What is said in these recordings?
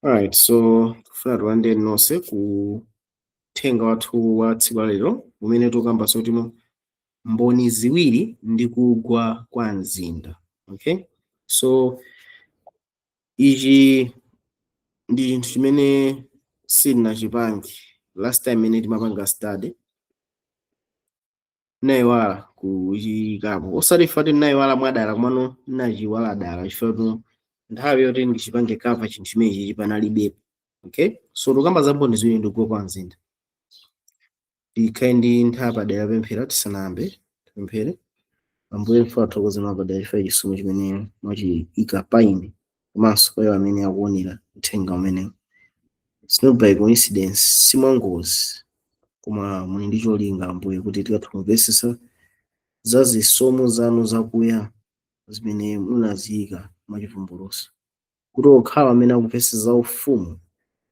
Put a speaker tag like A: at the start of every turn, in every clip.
A: Alright, so kufuna tilandire nonse ku uthenga wathu wa tsiku la lero umene tikukamba zoti mboni ziwiri ndi kugwa kwa mzinda. Okay? So ichi ndi chinthu chimene sindinachipange last time imene timapanga study, nayiwala kuchiyikapo, osati fati nayiwala mwadala, komano nachiwala dala chifukwa nthawi yoti ndichipange cover chinthu chimenechi panalibepo. Okay, so tikukamba za mboni ziwiri ndi kugwa kwa mzinda. Tikhale ndi nthawi padera pemphera tisanayambe. Tipemphere. Ambuye, mfuna thokoze mwapadera chifukwa chisomo chimene mwachiyika pa ine komanso kwa iwo amene akuonera uthenga umenewu. It's not by coincidence, si mwangozi, koma muli ndi cholinga, Ambuye, kuti tikathe kumvetsetsa za zisomo zanu zakuya zimene munaziyika mwachivumbulutso, kuti okhawo amene akumvetsa za ufumu,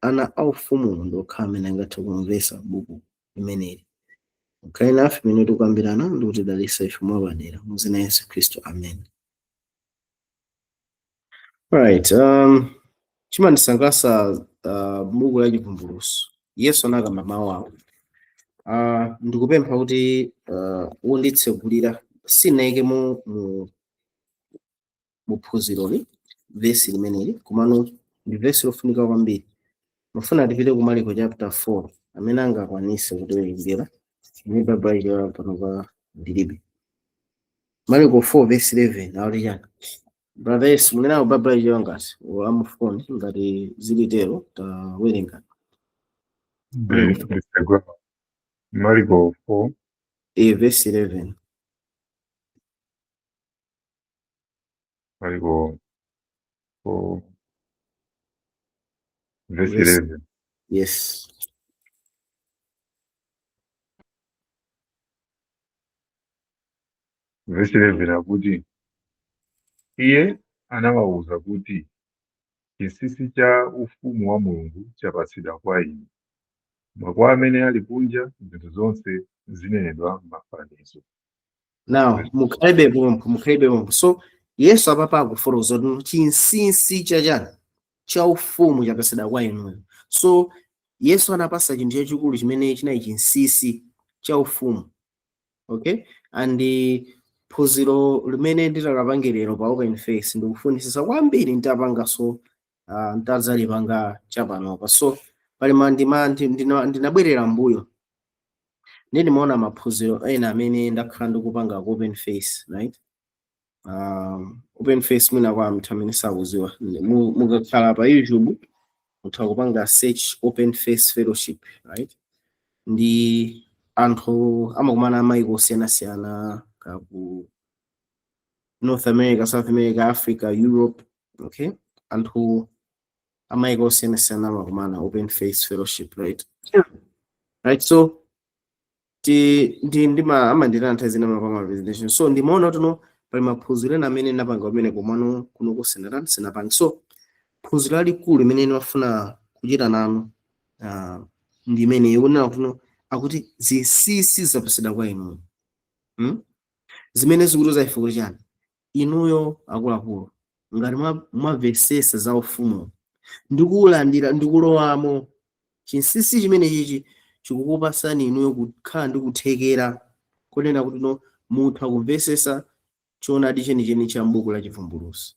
A: ana aufumu, ndi okhawo amene angathe kumvetsa buku limeneli. Mukhale nafe pamene tikukambirana ndi kutidalitsa ife mwapadera, mu dzina la Yesu Khristu, amen. Alright, chimandisangalatsa buku la Chivumbulutso, Yesu anakamba mawu awo. Ndikupempha kuti unditsegulira, sindinayike mu phunziroli vesi limeneli, komano ndi vesi lofunika kwambiri. Mafuna tipite ku Mariko chapter 4. Amene angakwanise kutiwerengera, ine Baibulo pano pa ndilibe. Mariko 4 verse 11 akuti chani? Brother Yesu, munena Baibulo ngati amufoni, ngati zilitero tawerenga.
B: Nditsegula Mariko 4.
A: Verse 11.
B: Mariko 4 verse 11.
A: Yes.
B: Verse 11 akuti, Iye anawawuza kuti, "Chinsinsi cha ufumu wa Mulungu chapatsidwa kwa inu, koma kwa amene ali kunja zinthu zonse zinenedwa m'mafanizo."
A: Now mukhalibe pompo, mukhalibe pompo. So Yesu apapa akufotokoza kuti chinsinsi chachani? Cha ufumu chapatsidwa kwa inuyo. So Yesu anapasa chinthu chachikulu chimene chinali chinsinsi cha ufumu. Okay, and phunziro limene nditakapange lero pa Open Face, ndikufunisisa kwambiri nditapanganso, ntadzalipanga chapanopa. So pali mandima ndinabwerera mbuyo ndi ndimaona maphunziro ena amene ndakhala ndikupanga ku Open Face, right? Open Face, mwina kwa anthu amene sakuziwa, mukakhala pa YouTube mutha kupanga search Open Face Fellowship, right? Ndi anthu amakumana amaiko osiyanasiyana, ku North America, South America, Africa, Europe. Okay, anthu amaiko osiyanasiyana amakumana, Open Face Fellowship, right? Right, so ti ndi ndima amandira nthawi zina mapanga presentation. So ndimaona tuno pali maphunziro ena amene ndapanga pamene, komano kuno kusenatani sinapange. So phunziro lalikulu limene ndimafuna kuchita nanu ndi imene ikunena kuno, akuti zinsinsi zapatsidwa kwa inuyo, Zimene zikutiuza ife kuti chani? Inuyo akuluakulu, ngati mwamvesesa za ufumu ndikuwulandira ndikulowamo, chinsinsi chimene chichi chikukupasani inuyo kukhala ndi kuthekera kunena kuti no, mutha kumvesesa choonadi chenicheni cha m'buku la Chivumbulutso.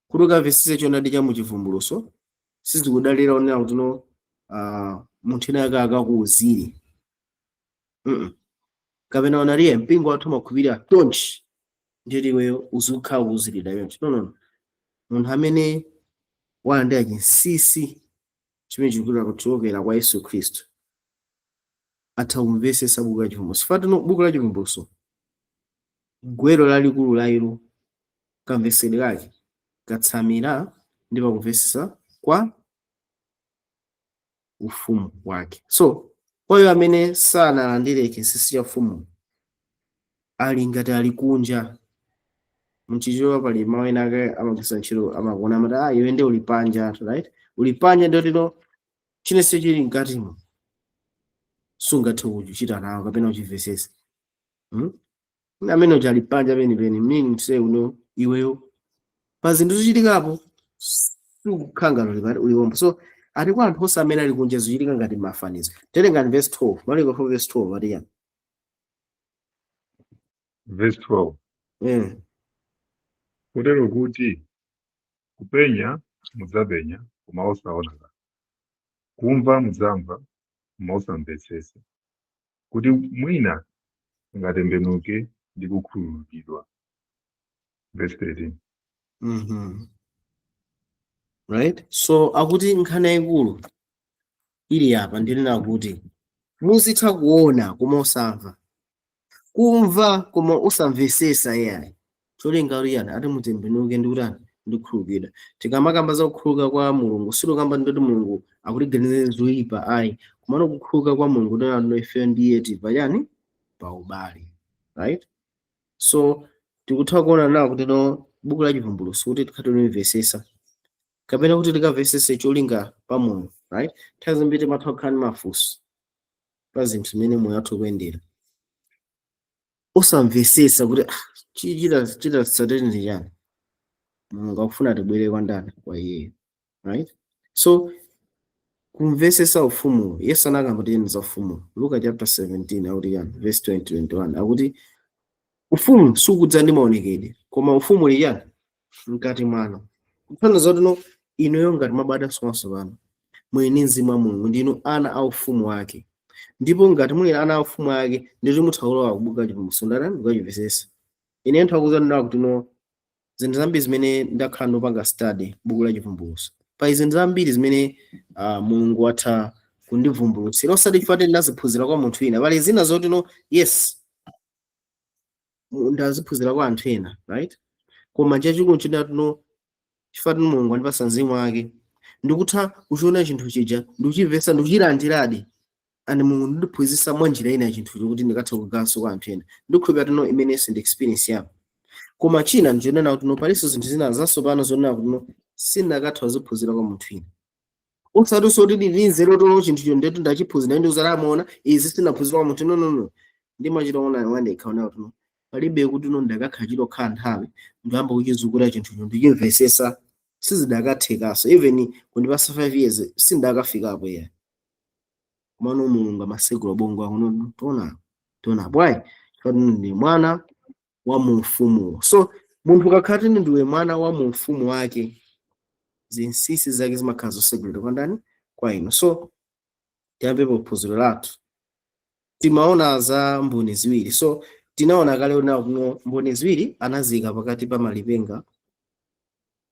A: Kuti ukamvesese choonadi cha mu Chivumbulutso, sizikudalira onena kuti no, munthu ena ake akakuuzire, Kapena onaliye mpingo wathu umakhulupirira tonchi, ndiyoti iweyo uzikhala kuuziridwa yonchi. No, no, no. Munthu amene walandira chinsinsi chimene chikuchokera kuchokera kwa Yesu Khristu atha kumvesesa buku la Chivumbulutso. Fatino buku la Chivumbulutso, gwero lalikulu la ilo, kamvesedwe kake katsamira ndi pakumvesesa kwa ufumu wake. So kwa iwo amene sanalandire chinsinsi cha ufumu ali ngati ali kunja. Mchichewa pali mawu ena ake amagwiritsa ntchito, amakuona amati, "Ah, iwe ndi uli panja," right? Uli panja, ndotino chinense chili mkatimo sungathe kuchita nawo kapena kuchimvesesa, Amene uja ali panja penipeni, meaning to say uno iweyo pa zinthu zochitikapo Sikukhala ngati uli uliwombo. So ati kwa anthu onse amene ali kunja zikuchitika ngati mafanizo. Terenga verse 12, Marko 4 verse 12 ati yani?
B: Verse 12. Kotero kuti kupenya mudzapenya koma osaona kanthu, kumva mudzamva koma osamvetsetsa, kuti mwina mungatembenuke ndi kukhululukidwa. Verse 13.
A: Right, so akuti nkhani yayikulu ili apa ndinena kuti muzitha kuona koma osamva, kumva koma osamvesesa iyayi. Cholinga kuti yani? Ati mutembenuke ndi kutani? Ndi kukhululukidwa. Tikamakamba za kukhululuka kwa Mulungu, sitikamba ndoti Mulungu akutiganizira zoyipa ayi, komano kukhululuka kwa Mulungu tinano ife ndiye tipa yani pa ubale, right? So tikutha kuona nawo kuti no buku la Chivumbulutso kuti tikhate limvesesa kapena kuti tikamvesese cholinga pa moyo, right? Nthawi zambiri timatha kukhala ndi mafunso pa zinthu zimene moyo wathu ukuyendera, osamvesesa kuti ah, chita chita tsateni ndi chani. Mulungu akufuna tibwere kwa ndani? Kwa iyeyo, right? So kumvesesa ufumu, Yesu anakamba tiyeni za ufumu. Luka chapter 17 akuti yani? Verse 20, 21 akuti ufumu sukudza ndi maonekedwe, koma ufumu uli yani? Mkati mwanu. Kutanthauza kuti no inuyo ngati mwabadwanso mwatsopano, muli ndi mzimu wa Mulungu, ndinu ana a ufumu wake. Ndipo ngati muli ana a ufumu wake, nditi mutha kulowa kubuku la Chivumbulutso ndani ndikachimvesesa. Ine ntha kuwuzani kuti no zinthu zambiri zimene ndakhala ndopanga study buku la Chivumbulutso, pa zinthu zambiri zimene Mulungu watha kundivumbulutsira, osati chifukwa ndaziphunzira kwa munthu wina. Pali zina zoti no, yes, ndaziphunzira kwa anthu ena, right? Koma chachikulu chinati no chifukwa tino Mulungu andipasa mzimu wake, ndikutha kuchiona chinthu chija, ndikuchimvetsa, ndikuchilandiradi, and Mulungu ndiphunzitsa mwa njira ina chinthu chokuti ndikathe kugawanso kwa anthu ena. Ndikukhulupirira tino imenenso ndi experience yako. Koma china ndichonena kuti no palinso zinthu zina zatsopano zonena kuti no sindakatha kuziphunzira kwa munthu wina, osati kuti ndili nzeru tono chinthucho ndetu ndachiphunzira ndi uzalamuona izi sinaphunzira kwa munthu. No, no, no, ndimachita ona wandekha ona kuti no palibe kuti no ndakakhala chito khala nthawi ndiyamba kuchizukula chinthucho ndichimvesesa, sizidakathekaso. Even kundipasa 5 years sindakafikapo ya. Komano Mulungu amasegula bongo ako, no tona tona bwayi, chifukwa ndi mwana wa mu. So munthu ukakhala tini ndiwe mwana wa mu ufumu wake, zinsinsi zake zimakhala zosegulidwa kwa ndani? Kwa inu. So tiyambepo phunziro lathu. Timaona za mboni ziwiri. So tinaona kale ona kuno mboni ziwiri anazika pakati pa malipenga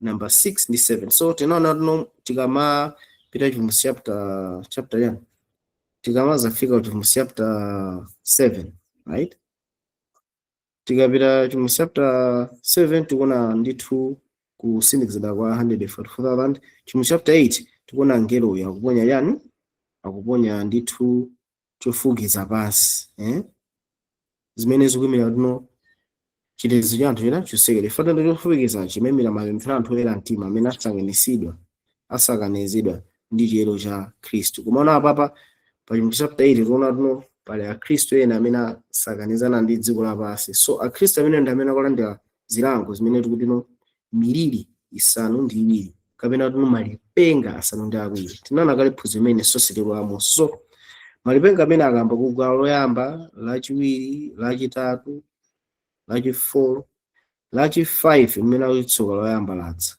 A: number 6 ndi 7. So tinaona tuno tikamapita Chivumbulutso chapter yani, tikamazafika Chivumbulutso chapter 7, right? Tikapita Chivumbulutso chapter 7 tikuona ndithu kusindikizidwa kwa 144,000. Chivumbulutso chapter 8 tikuona ngelo uyu akuponya yani? Akuponya ndithu chofukiza pansi, eh? Zimene zikuyimira tuno chitetezo cha anthu china chisekere fatando. Chofukiza chimayimira mapemphero anthu oyera mtima amene asanganisidwa, asakanizidwa ndi chiyero cha Khristu. Kumaona apapa pa Chivumbulutso chapter 8 tikuona tuno pali akhristu ena amene asakanizana ndi dziko lapansi. So akhristu amene ndi amene akulandira zilango zimene tikuti no miliri isanu ndi iwiri kapena tuno malipenga asanu ndi awiri. Tinaona kale phunziro imene sositekwamo. So malipenga amene akamba kugwa loyamba, lachiwiri, lachitatu, lachi4, lachi5, mmene akuti tsoka loyamba ladza,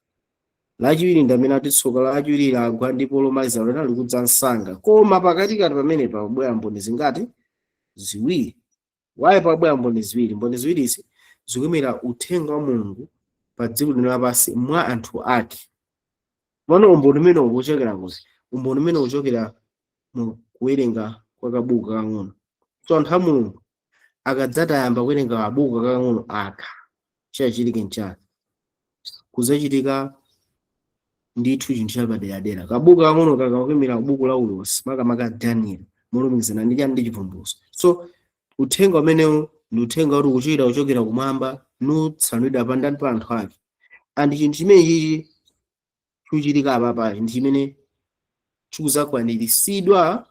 A: lachiwiri ndi amene ati tsoka lachiwiri lagwa, ndipo lomaliza lona likudza msanga. Koma pakatikati pamene pabwera mboni zingati? Ziwiri. Waye pabwera mboni ziwiri. Mboni ziwirizi zikuyimira uthenga wa Mulungu pa dziko lino lapansi mwa anthu ake. Mano umboni umene ukuchokera kuti? Umboni umene ukuchokera mu kuwerenga kwa kabuku kakang'ono. So anthu a Mulungu akadzatayamba kuwerenga kabuku kakang'ono aka, chachitike nchani? Kuzachitika ndithu chinthu chapaderadera. Kabuku kakang'ono kakakuyimira buku la ulosi, makamaka Daniel molumikizana ndi chani? Ndi Chivumbulutso. So uthenga umenewu ndi uthenga kuti ukuchokera kumwamba, nutsanulidwa pandani? Pa anthu ake. And chinthu chimene chichi chikuchitika apapa ndi chimene chikuzakwaniritsidwa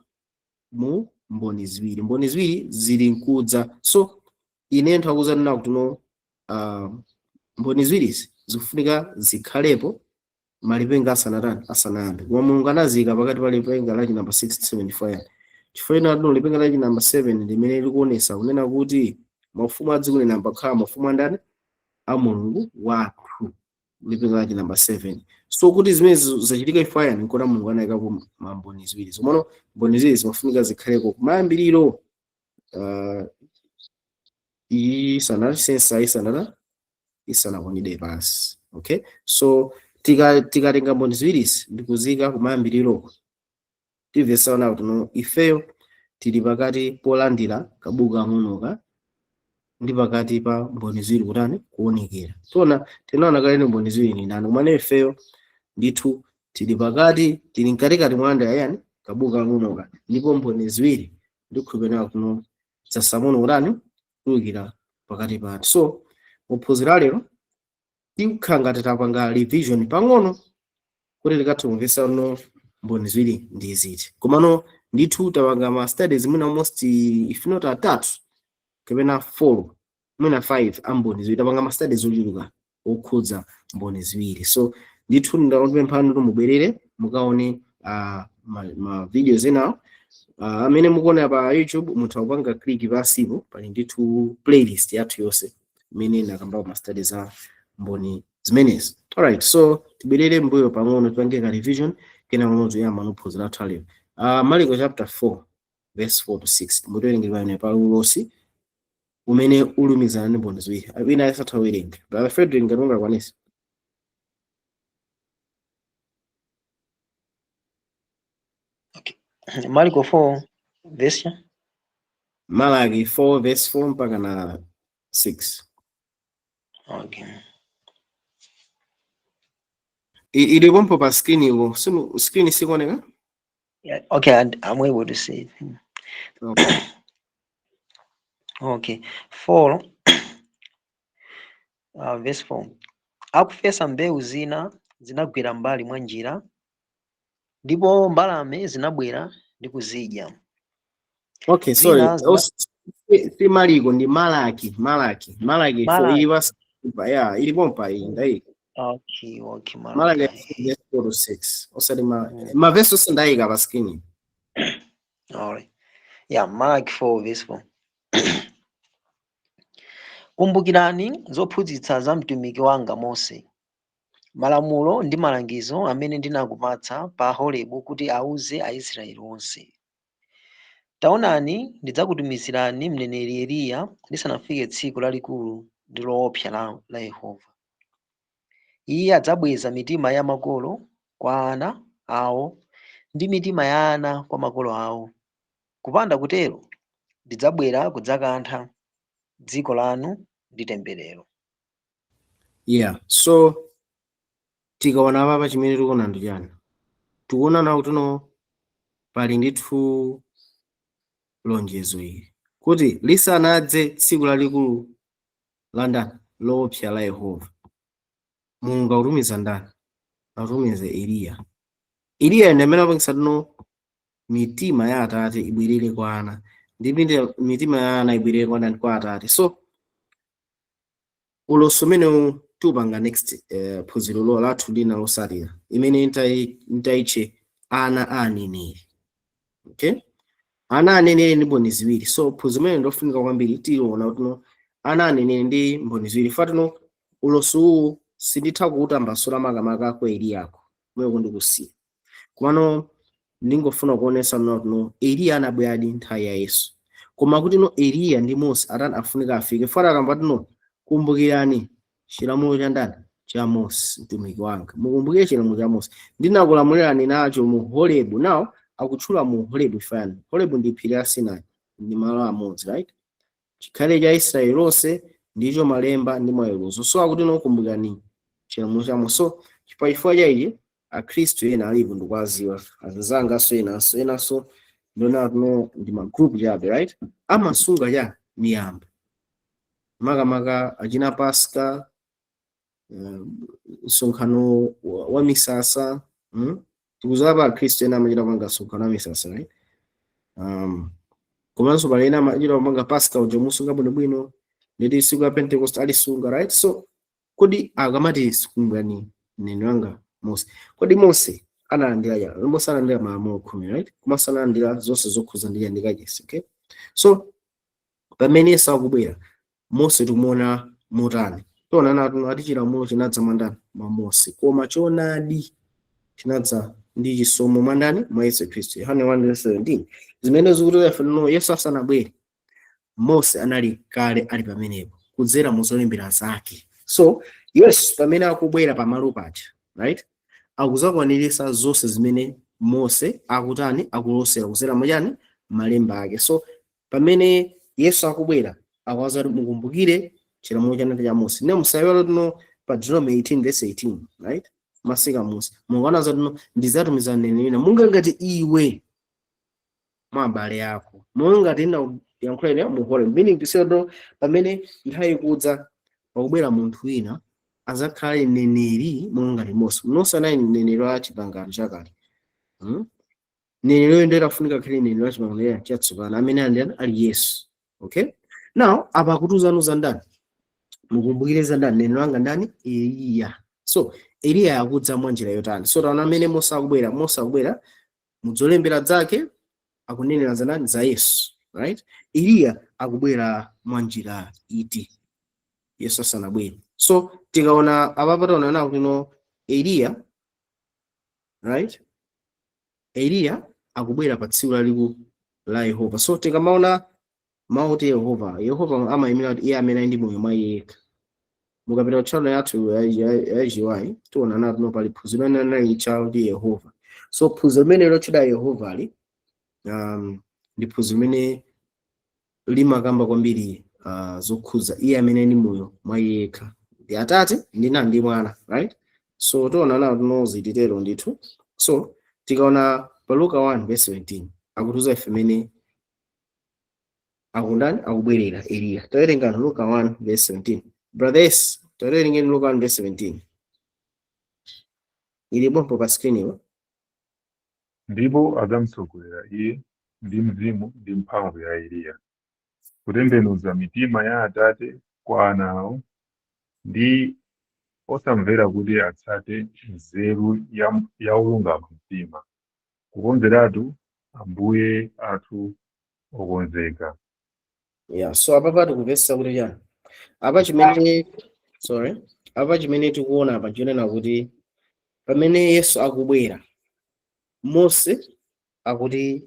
A: mu mboni ziwiri. Mboni ziwiri zili nkudza. So ine nthakuza nina kuti no mboni ziwirizi zikufunika zikhalepo. Malipenga asanatani? Asanayambe. Koma Mulungu anazika pakati pa lipenga lachi namba 6 74 chifukwa ina tino lipenga lachi namba 7 limene likuonesa kunena kuti maufumu a dziko lino ambakhala mafumu andani? A Mulungu wathu. Lipenga lachi namba 7. So kuti zimene zachitika ifayani nkona Mulungu anayikapo mamboni ziwiri. Zomano mboni ziwiri zimafunika zikhaleko kumayambiriro, isana sensa isanata isanakwanide pansi. Okay, so tikatenga mboni ziwirizi ndikuzika kumayambiriroko, timvesaona kuti no, ifeyo tili pakati polandira kabuku kang'onoka ndi pakati pa mboni ziwiri kutani? Kuonekera. Tona tinaona kale mboni ziwiri ni ndani, kumene ifeyo ndithu tili pakati, tili mkatikati mwa yani kabuku kang'onoka, ndipo mboni ziwiri ndikukhulupirira kuno zasamuno kutani? Kutulukira pakati pathu. So muphunzira lero tikukhala ngati tapanga revision pang'ono kuti tikathe kumvetsa no mboni ziwiri ndi ziti. Komano ndithu tapanga ma studies mwina almost, if not atatu kapena 4, mwina 5 a mboni ziwiri. Tapanga ma studies ochuluka okhudza mboni ziwiri. So ndithu ndakupemphani kuti mubwerere mukaone ma videos enawo amene mukuonera pa YouTube. Mutha kupanga click pasipo, pali ndithu playlist yathu yonse imene nakamba ma studies a mboni zimenezi. Alright, so tibwerere mbuyo pang'ono, tipange ka revision, kena pang'ono tiyamba nophunzira athu alero. Marko chapter 4 verse 4 to 6, mutiwerengere pamene pa ulosi umene ulumizana ndi mboni ziwiri. Wina asatha kuwerenga, Brother Frederick, ngati ungakwanise.
C: Okay. Marko 4 verse ya?
A: Malaki 4 verse 4 mpaka na 6.
C: Okay.
A: Ilipompo pa screen iko. Screen sikuoneka?
C: Yeah, okay, and I'm able to see it.
A: Okay.
C: Okay. 4 verse 4. Akufesa mbewu zina zinagwera mbali mwa njira, ndipo mbalame zinabwera ndi kuzidya.
A: Okay, sorry.
C: Zina
A: Oh, si Mariko, ndi Malaki. Malaki. Malaki 4.
C: Malaki.
A: Ili pa, yeah, ilipompa iyi ndayi.
C: Okay,
A: Malaki
C: Malaki.
A: 4 verse 4 to 6. Osati ma ma verse onse ndayika pa screen.
C: All right. Yeah, Malaki 4 verse 4. Kumbukirani zophunzitsa za mtumiki wanga Mose, malamulo ndi malangizo amene ndinakupatsa pa Horebu kuti auze Aisraeli onse. Taonani, ndidzakutumizirani mneneri Eliya lisanafike tsiku lalikulu ndi loopsa la Yehova. Iye adzabweza mitima ya makolo kwa ana awo ndi mitima ya ana kwa makolo awo. Kupanda kutero ndidzabwera kudzakantha dziko lanu ndi temberero.
A: Yeah, so tikaona apa chimene tikuona ndi chani? Tikuona nawo kuti pali ndithu lonjezo ili kuti lisanadze tsiku lalikulu la ndani? Loopsa la Yehova, Mulungu akutumiza ndani? Akutumiza Eliya. Eliya ndi amene apangisa tino mitima ya atate ibwerere kwa ana ndi mitima ya ana ibwerere kwa ndani? Kwa atate. So ulosi umenewu tiupanga next phunziro lo lathu lina losatira imene ntaitche ana a aneneri. Okay, ana aneneri ndi mboni ziwiri. So phunziro limene ndofunika kwambiri, tiliona kuti no ana aneneri ndi mboni ziwiri. Fatino ulosi uwu sinditha kuwutambasula makamaka kwa Eliyako kumene ndikusiya, komano ndingofuna kuonesa mna kuti no Eliya anabweradi nthawi ya Yesu, koma kuti no Eliya ndi Mose atani? Afunika afike. Fana akamba tino kumbukirani chilamulo cha ndani? Cha Mose mtumiki wanga. Mukumbukire chilamulo cha Mose ndinakulamulirani nacho mu Horebu. Nawo akutchula mu Horebu fani. Horebu ndi phiri la Sinai, ndi malo amodzi, right? Chikhale cha Israeli lonse ndicho malemba ndi maweruzo. So akuti no kumbukirani chilamulo cha Mose. So chifukwa cha ichi akhristu ena alipo, ndikuwaziwa anzangaso enanso enanso ndona no ndi ma group chabe, right? Amasunga cha miyambo, makamaka achina Pasika, msonkhano wa misasa. Tikuziwa akhristu ena amachita kupanga msonkhano wa misasa, right? Komanso pali ena amachita kupanga Pasika uja musunga bwinobwino, nditi tsiku la Pentecost alisunga, right? So kodi akamati kumbukani mneneri wanga Mose. Kodi Mose analandira ya? Mose analandira malamulo 10, right? Komanso analandira zonse zokhuza ndi ndi kachisi, okay? So pamene Yesu akubwera, Mose tikuona motani? Tiona natu ati chilamulo chinadza mwa ndani? Mwa Mose, koma choonadi chinadza ndi chisomo mwa ndani? Mwa Yesu Khristu. Yohane 1:17. Zimene zikuti ife no Yesu asanabwere, Mose anali kale ali pamenepo kudzera mu zolembera zake. So Yesu pamene akubwera pamalo paja, right, akuzakwaniritsa zonse zimene Mose akutani? Akulosera kudzera mwachani? Malemba ake. So pamene Yesu akubwera, akuwaza kuti mukumbukire chilamulo chanati cha Mose. Ne musayiwale tuno pa Deuteronomy 18 verse 18, right, masika Mose, Mulungu anaza tuno ndizatumiza mneneri wina munga ngati iwe mwa abale ako, monga ngati ina yankhuleni mu Horeb, meaning to say no pamene nthawi ikudza pakubwera munthu wina azakhale mneneri monga ngati Mose. Mose anali mneneri wa chipangano chakale, Mneneri oyo ndiye afunika akhale mneneri wa chipangano chatsopano amene ali ali Yesu, okay? Now apa akutiuzanu za ndani? Mukumbukire za ndani? Mneneri wanga ndani? Eliya. So Eliya akudza mwa njira yotani? So taona amene Mose akubwera, Mose akubwera mudzolembera zake akunenera za ndani? Za Yesu, right? Eliya akubwera mwa njira iti Yesu asanabwere? So tikaona apapa, taona nawo kuno Eliya, right? Eliya akubwera pa tsiku lalikulu la Yehova. So tikamaona mawu oti Yehova, Yehova amayimira kuti iye amene ali ndi moyo mwa iye yekha. Mukapita ku channel yathu ya GY, tiona nato pali phunziro limene linali kuti Yehova. So phunziro limene lotchedwa Yehova ali ndi phunziro limene limakamba kwambiri zokhuza iye amene ndi moyo mwa iye yekha, ndi Atate ndi na ndi Mwana, right? So tiona nawo tinozi titero ndithu. So tikaona pa Luka 1 verse 17, akutiuza ife mene akundani? Akubwerera Eliya. Tawerengani Luka 1 verse 17, brothers. Tawerengeni Luka 1 verse 17, ili pompo pa screen iwo.
B: Ndipo adzamutsogolera iye ndi mzimu ndi mphamvu ya Eliya, kutembenuza mitima ya atate kwa ana awo, ndi osamvera kuti atsate nzeru ya olungama mtima, kukonzeratu Ambuye athu okonzeka.
A: Yeah, so apa tikumvetsa kuti chani apa chimene, sorry, apa chimene tikuona apa chionena kuti pamene Yesu akubwera, Mose akuti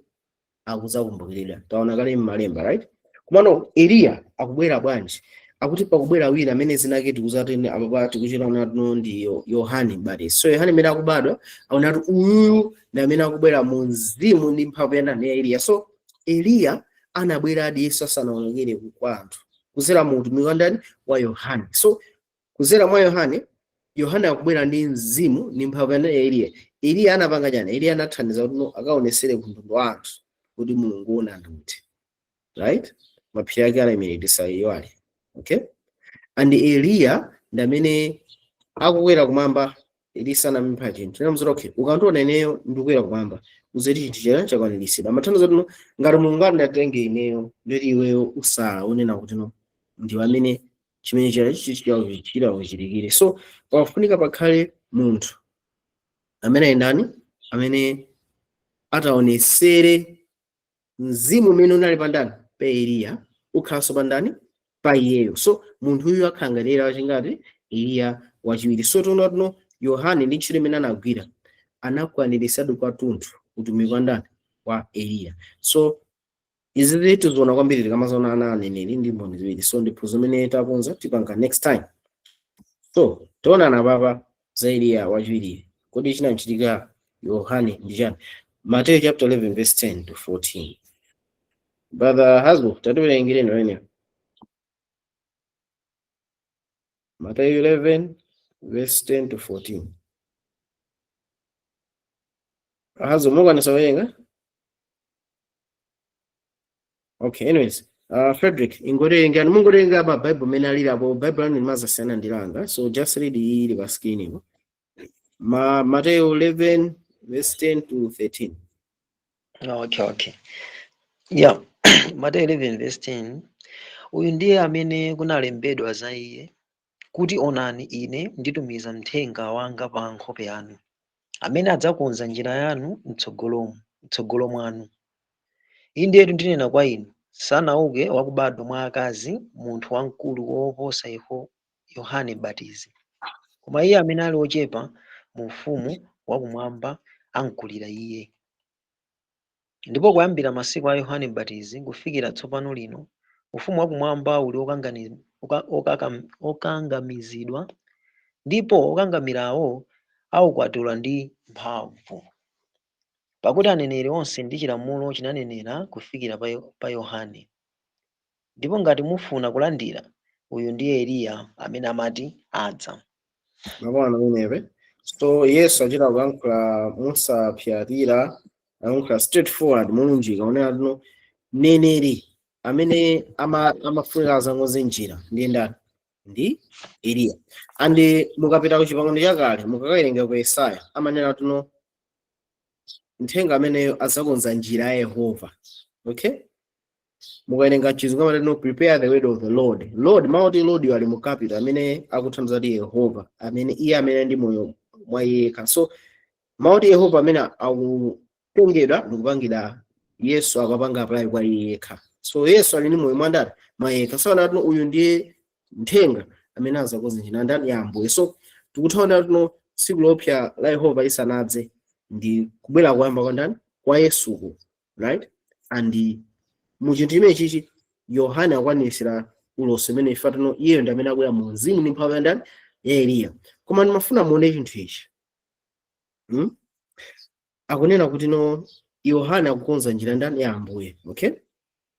A: akudzakumbukiridwa, taona kale m'malemba, right? Komano Eliya akubwera bwanji? Akuti pakubwera wina amene zina ake tikuzati apapa tikuchita natuno ndi Yohane Mbatizi. So Yohane amene akubadwa aona kuti uyuyu ndi amene akubwera mu mzimu ndi mphamvu ya ndani? Ya Eliya. So Eliya anabweradi Yesu asanaonekere kwa anthu kuzera mu utumiki wa ndani? Wa Yohane. So kuzera mwa Yohane, Yohane akubwera ndi mzimu ndi mphamvu ya ndani? Ya Eliya. Eliya anapanga chani? Eliya anathandiza kuti no akaonesere ku mtundu wa anthu kuti Mulungu ona ndi, right, mapiri ake alaimire tisayiwale, okay? And Eliya ndi amene akukwera kumwamba. Elisa anamupempha chinthu, anamuwuza, "Okay, ukandiona ineyo ndikukwera kumwamba, uzeti chinthu chena chakwaniritsidwa." Amathandiza kuti no ngati Mulungu andatenge ineyo, ndoti iweyo usala unena kuti no ndiwe amene chimene chira kuchitikire. So pafunika pakhale munthu amene ali ndani? Amene ataonesere mzimu umene unali pandani? Pa Eliya, ukhalanso pandani? Pa iyeyo. So munthu uyu akhala ngati Eliya wachingati? Eliya wachiwiri. So tiona tuno Yohane ndi ntchito imene anagwira anakwaniritsa kwathunthu utumiki wa ndani? Wa Eliya. So izi tiziona kwambiri tikamazaona ana aneneri ndi mboni ziwiri. So ndi phunziro limene takonza, tipanga next time. So tionana papa za Eliya wachiwiri. Kodi chinachitika Yohane ndi chani? Matthew chapter 11 verse 10 to 14. Brother Hasbo, tatiwerengireni pamenepo Matthew 11 verse 10 to 14. Hazo, mukwanisa kuwerenga? Okay, anyways, Frederick, ingowerengani, mungowerenga pa Bible mene alili apo. Bible lanu limazasiyana ndi langa, so just read ili pa screen ipo. Matthew 11 verse 10 to 13.
C: Okay. Yeah. Matthew 11 verse 10. Uyu ndiye amene kunalembedwa za iye kuti, "Onani, ine nditumiza mthenga wanga pa nkhope yanu." Amene adzakonza njira yanu mtsogolo mwanu. Indetu ndinena kwa inu, sanauke wakubadwa mwa akazi munthu wamkulu woposa Yohane M'batizi. Koma iye amene ali wochepa mu ufumu wakumwamba amkulira iye. Ndipo kuyambira masiku a Yohane M'batizi kufikira tsopano lino, ufumu wakumwamba uli okangamizidwa, ndipo okangamirawo aukwatula ndi mphamvu. Pakuti aneneri onse ndi chilamulo chinanenera kufikira pa Yohane. Ndipo ngati mufuna kulandira, uyu ndiye Eliya amene amati adza.
A: Mabwana amenepe. So Yesu achita kuyankhula mosapyatira, akuyankhula straightforward, molunjika, onena tino mneneri amene amafunika azakonze njira ndiye ndani? Ndi Eliya. And mukapita ku Chipangano Chakale, mukakawerenga ku Yesaya, amanena tino mthenga ameneyo azakonza njira ya Yehova. Okay, mukawerenga Chizungu amati no, "Prepare the way of the Lord." Lord, mawu oti Lord ali mu capital, amene akuthandiza kuti Yehova amene iye amene ndi moyo mwa yekha. So mawu oti Yehova amene akutengedwa ndikupangidwa Yesu, akapanga apply kwa iye yekha. So Yesu ali ndi moyo mwa ndani? Mwa yekha. So anati uyu ndiye mthenga amene azakonza njira ndani? Ya Ambuye. So tikuthaona tino tsiku lopsa la Yehova isanadze ndi kubwera koyamba kwa ndani? Kwa Yesuko, right? And mu chinthu chimene chichi Yohane akwanisira ulosi umene ife tino iyeyo ndi amene abwera mu mzimu ndi mphamvu ya ndani? Ya Eliya. Koma ndimafuna muone chinthu ichi, Akunena kuti no, Yohane akukonza njira ndani? Ya Ambuye. Okay,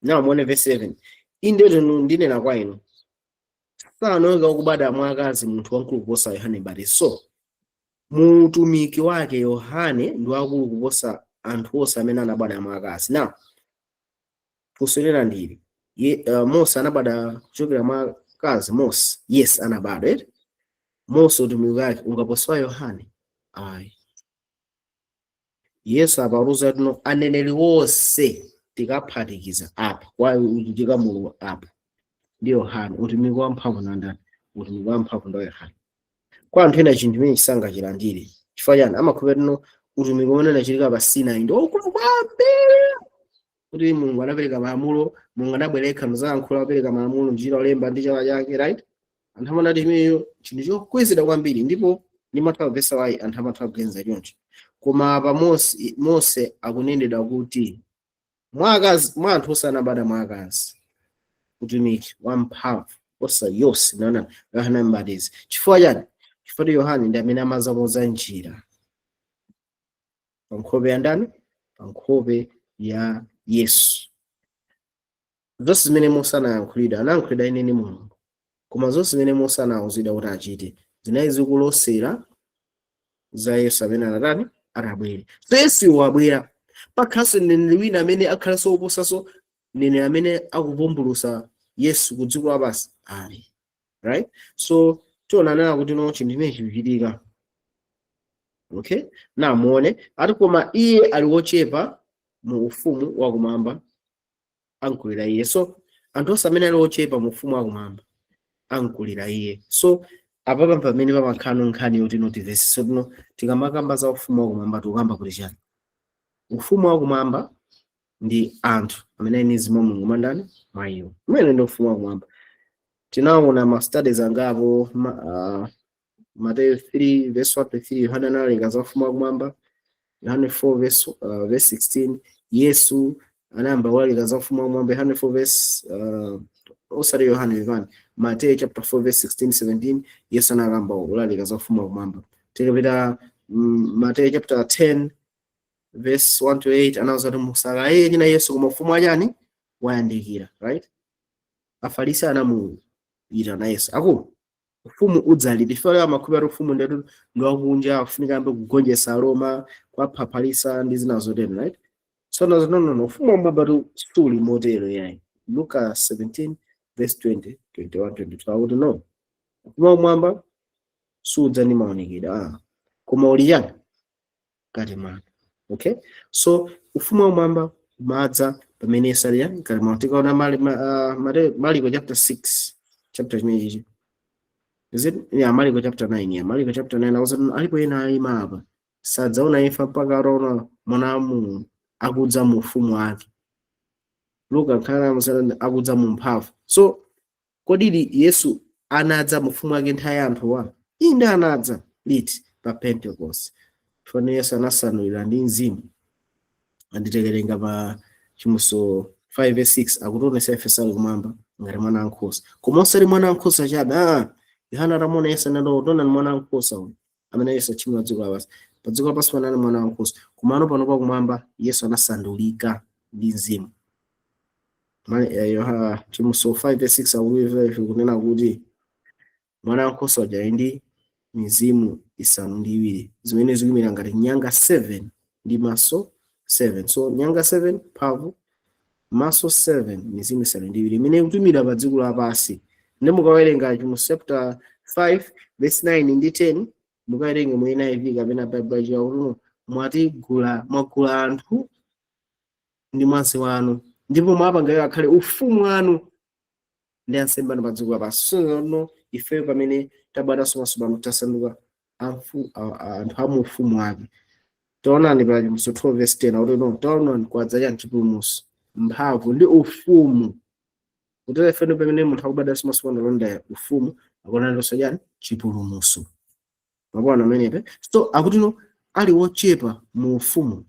A: now muone verse 7: "Inde ndinena kwa inu, sanauke wakubadwa mwa akazi munthu wamkulu kuposa Yohane Mbatizi." So mutumiki wake Yohane ndi wakulu kuposa anthu onse amene anabadwa mwa akazi. Now funso lina ndili Mose anabadwa kuchokera mwa akazi? Mose, yes, anabadwa, eti? Mose utumiki wake ungaposa wa Yohane? Ayi. Yesu apaluza tino aneneri wonse tikaphatikiza apa kwa uchitika Mulungu apa ndi Yohane, utumiki wamphamvu na ndani? Utumiki wamphamvu ndi wa Yohane. Kwa anthu ena chinthu chimene chisangachilandire. Chifukwa chani? Amakhulupirira tino utumiki umene unachitika pa Sinai ndi waukulu kwambiri, kuti Mulungu anapereka malamulo, Mulungu anabwereka mzayankhula, apereka malamulo njira olemba ndi chala chake, right? Anthu amanati chimeneyo chinthu chokwezedwa kwambiri, ndipo ndimatha kumvetsa why anthu amatha kuganiza choncho. Koma apa Mose akunenedwa kuti mwa akazi, mwa anthu osanabadwa mwa akazi, utumiki wamphamvu osa yonse naona Yohane Mbatizi. Chifukwa chani? Chifukwa Yohane ndi amene amazakonza njira pa nkhope ya ndani? Pa nkhope ya Yesu. Zonse zimene Mose anayankhulidwa, anayankhulidwa ine ndi Mulungu, koma zonse zimene Mose anawuzidwa kuti achite zinali zikulosera za Yesu amene anatani? Atabwere. So Yesu wabwera, pakhalanso mneneri wina amene akhalanso woposanso mneneri amene akuvumbulusa Yesu ku dziko lapansi ali, right? So tionanena kuti no, chinthu chimene chikuchitika. Okay, na muone ati koma iye ali wochepa mu ufumu wakumwamba ankulira iye. So anthu onse amene ali ochepa mu ufumu wakumwamba ankulira iye. So apapa pamene pamakhala nkhani yoti notivesi. So tino tikamakamba za ufumu wakumwamba, tikukamba kuti chani? Ufumu wakumwamba ndi anthu amene ali ndi mzimu wa Mulungu mwandani? Mwa iwo. Umene ndi ufumu wakumwamba. Tinaona ma studies angapo, Mateyu 3 verse 1 to 3, Yohane analalika za ufumu wakumwamba. Yohane 4 verse 16, Yesu anayamba kulalika za ufumu wakumwamba. Yohane 4 verse, osati Yohane, Yohane, Mateyu chapter 4 verse 16 17, Yesu anayamba kulalika za ufumu wakumwamba. Tikapita Mateyu chapter 10 verse 1 to 8, anawuza kuti musakaye china Yesu, koma ufumu wachani? Wayandikira, right? Afarisi anamuyitana Yesu, akulu, ufumu udzaliti? Chifukwa amakhulupirira ufumu ndetu ndi wakunja, afunika ambe kugonjetsa Aroma, kuwaphaphalisa ndi zina zotero, right? So no, no, no, no, ufumu wamwamba tu suli motero yayi. Luka 17 verse 20, 21, 22 akuti no, ufumu wamwamba sudza ndi maonekedwe, ah, koma uli chani? Mkati mwanu. Okay, so ufumu wamwamba umadza pamene Yesu ali chani? Mkati mwanu. Tikaona Mariko chapter 6, chapter chimenechi, is it? Yeah, Mariko chapter 9. Yeah, Mariko chapter 9 akuti alipo ena ayima apa. Sadzaona imfa mpaka ataona Mwana wa Mulungu akudza mu ufumu wake. Luka nkhala akudza mu mphamvu. So kodi Yesu anadza mu ufumu wake nthawi ya anthuwa? Inde, anadza liti? Pa Pentecost. Fane Yesu anasanulira ndi Mzimu. Anditekerenga pa Chivumbulutso 5 verse 6, akutionesa ife sali kumwamba ngati mwana wankhosa, koma osati mwana wankhosa chabe. Yohana atamuona Yesu anati, "Taonani mwana wankhosa uyu amene Yesu tchimo la dziko lapansi." Pa dziko lapansi panali mwana wankhosa, komano pano pakumwamba Yesu anasandulika ndi Mzimu. Chivumbulutso 5 verse 6 akuti ife kunena kuti mwana wankhosa uja ali ndi mizimu isanu ndi iwiri, zimene zikuyimira ngati nyanga 7 ndi maso 7. So nyanga 7 mphamvu, maso 7, mizimu isanu ndi iwiri imene ikutumira pa dziko lapansi. Ndi mukawerenga mu chapter 5 verse 9 ndi 10, mukawerenge mu NIV kapena Bible yakuti mwatigula, mwagula anthu ndi mwazi wanu, ndipo mwapanga iwo akhale ufumu wanu ndi ansembe anu pa dziko lapansi. So no ifeyo pamene tabadwanso matsopano tasanduka anthu a mu ufumu wake. Taonani pa Chivumbulutso 12 verse 10 akuti, no, taonani kwadza chani? Chipulumutso, mphamvu ndi ufumu. Kutero ifeno pamene munthu akubadwanso matsopano alonda ufumu, akulandanso chani? Chipulumutso. Mabwana amenepe. So akuti no ali wochepa mu ufumu,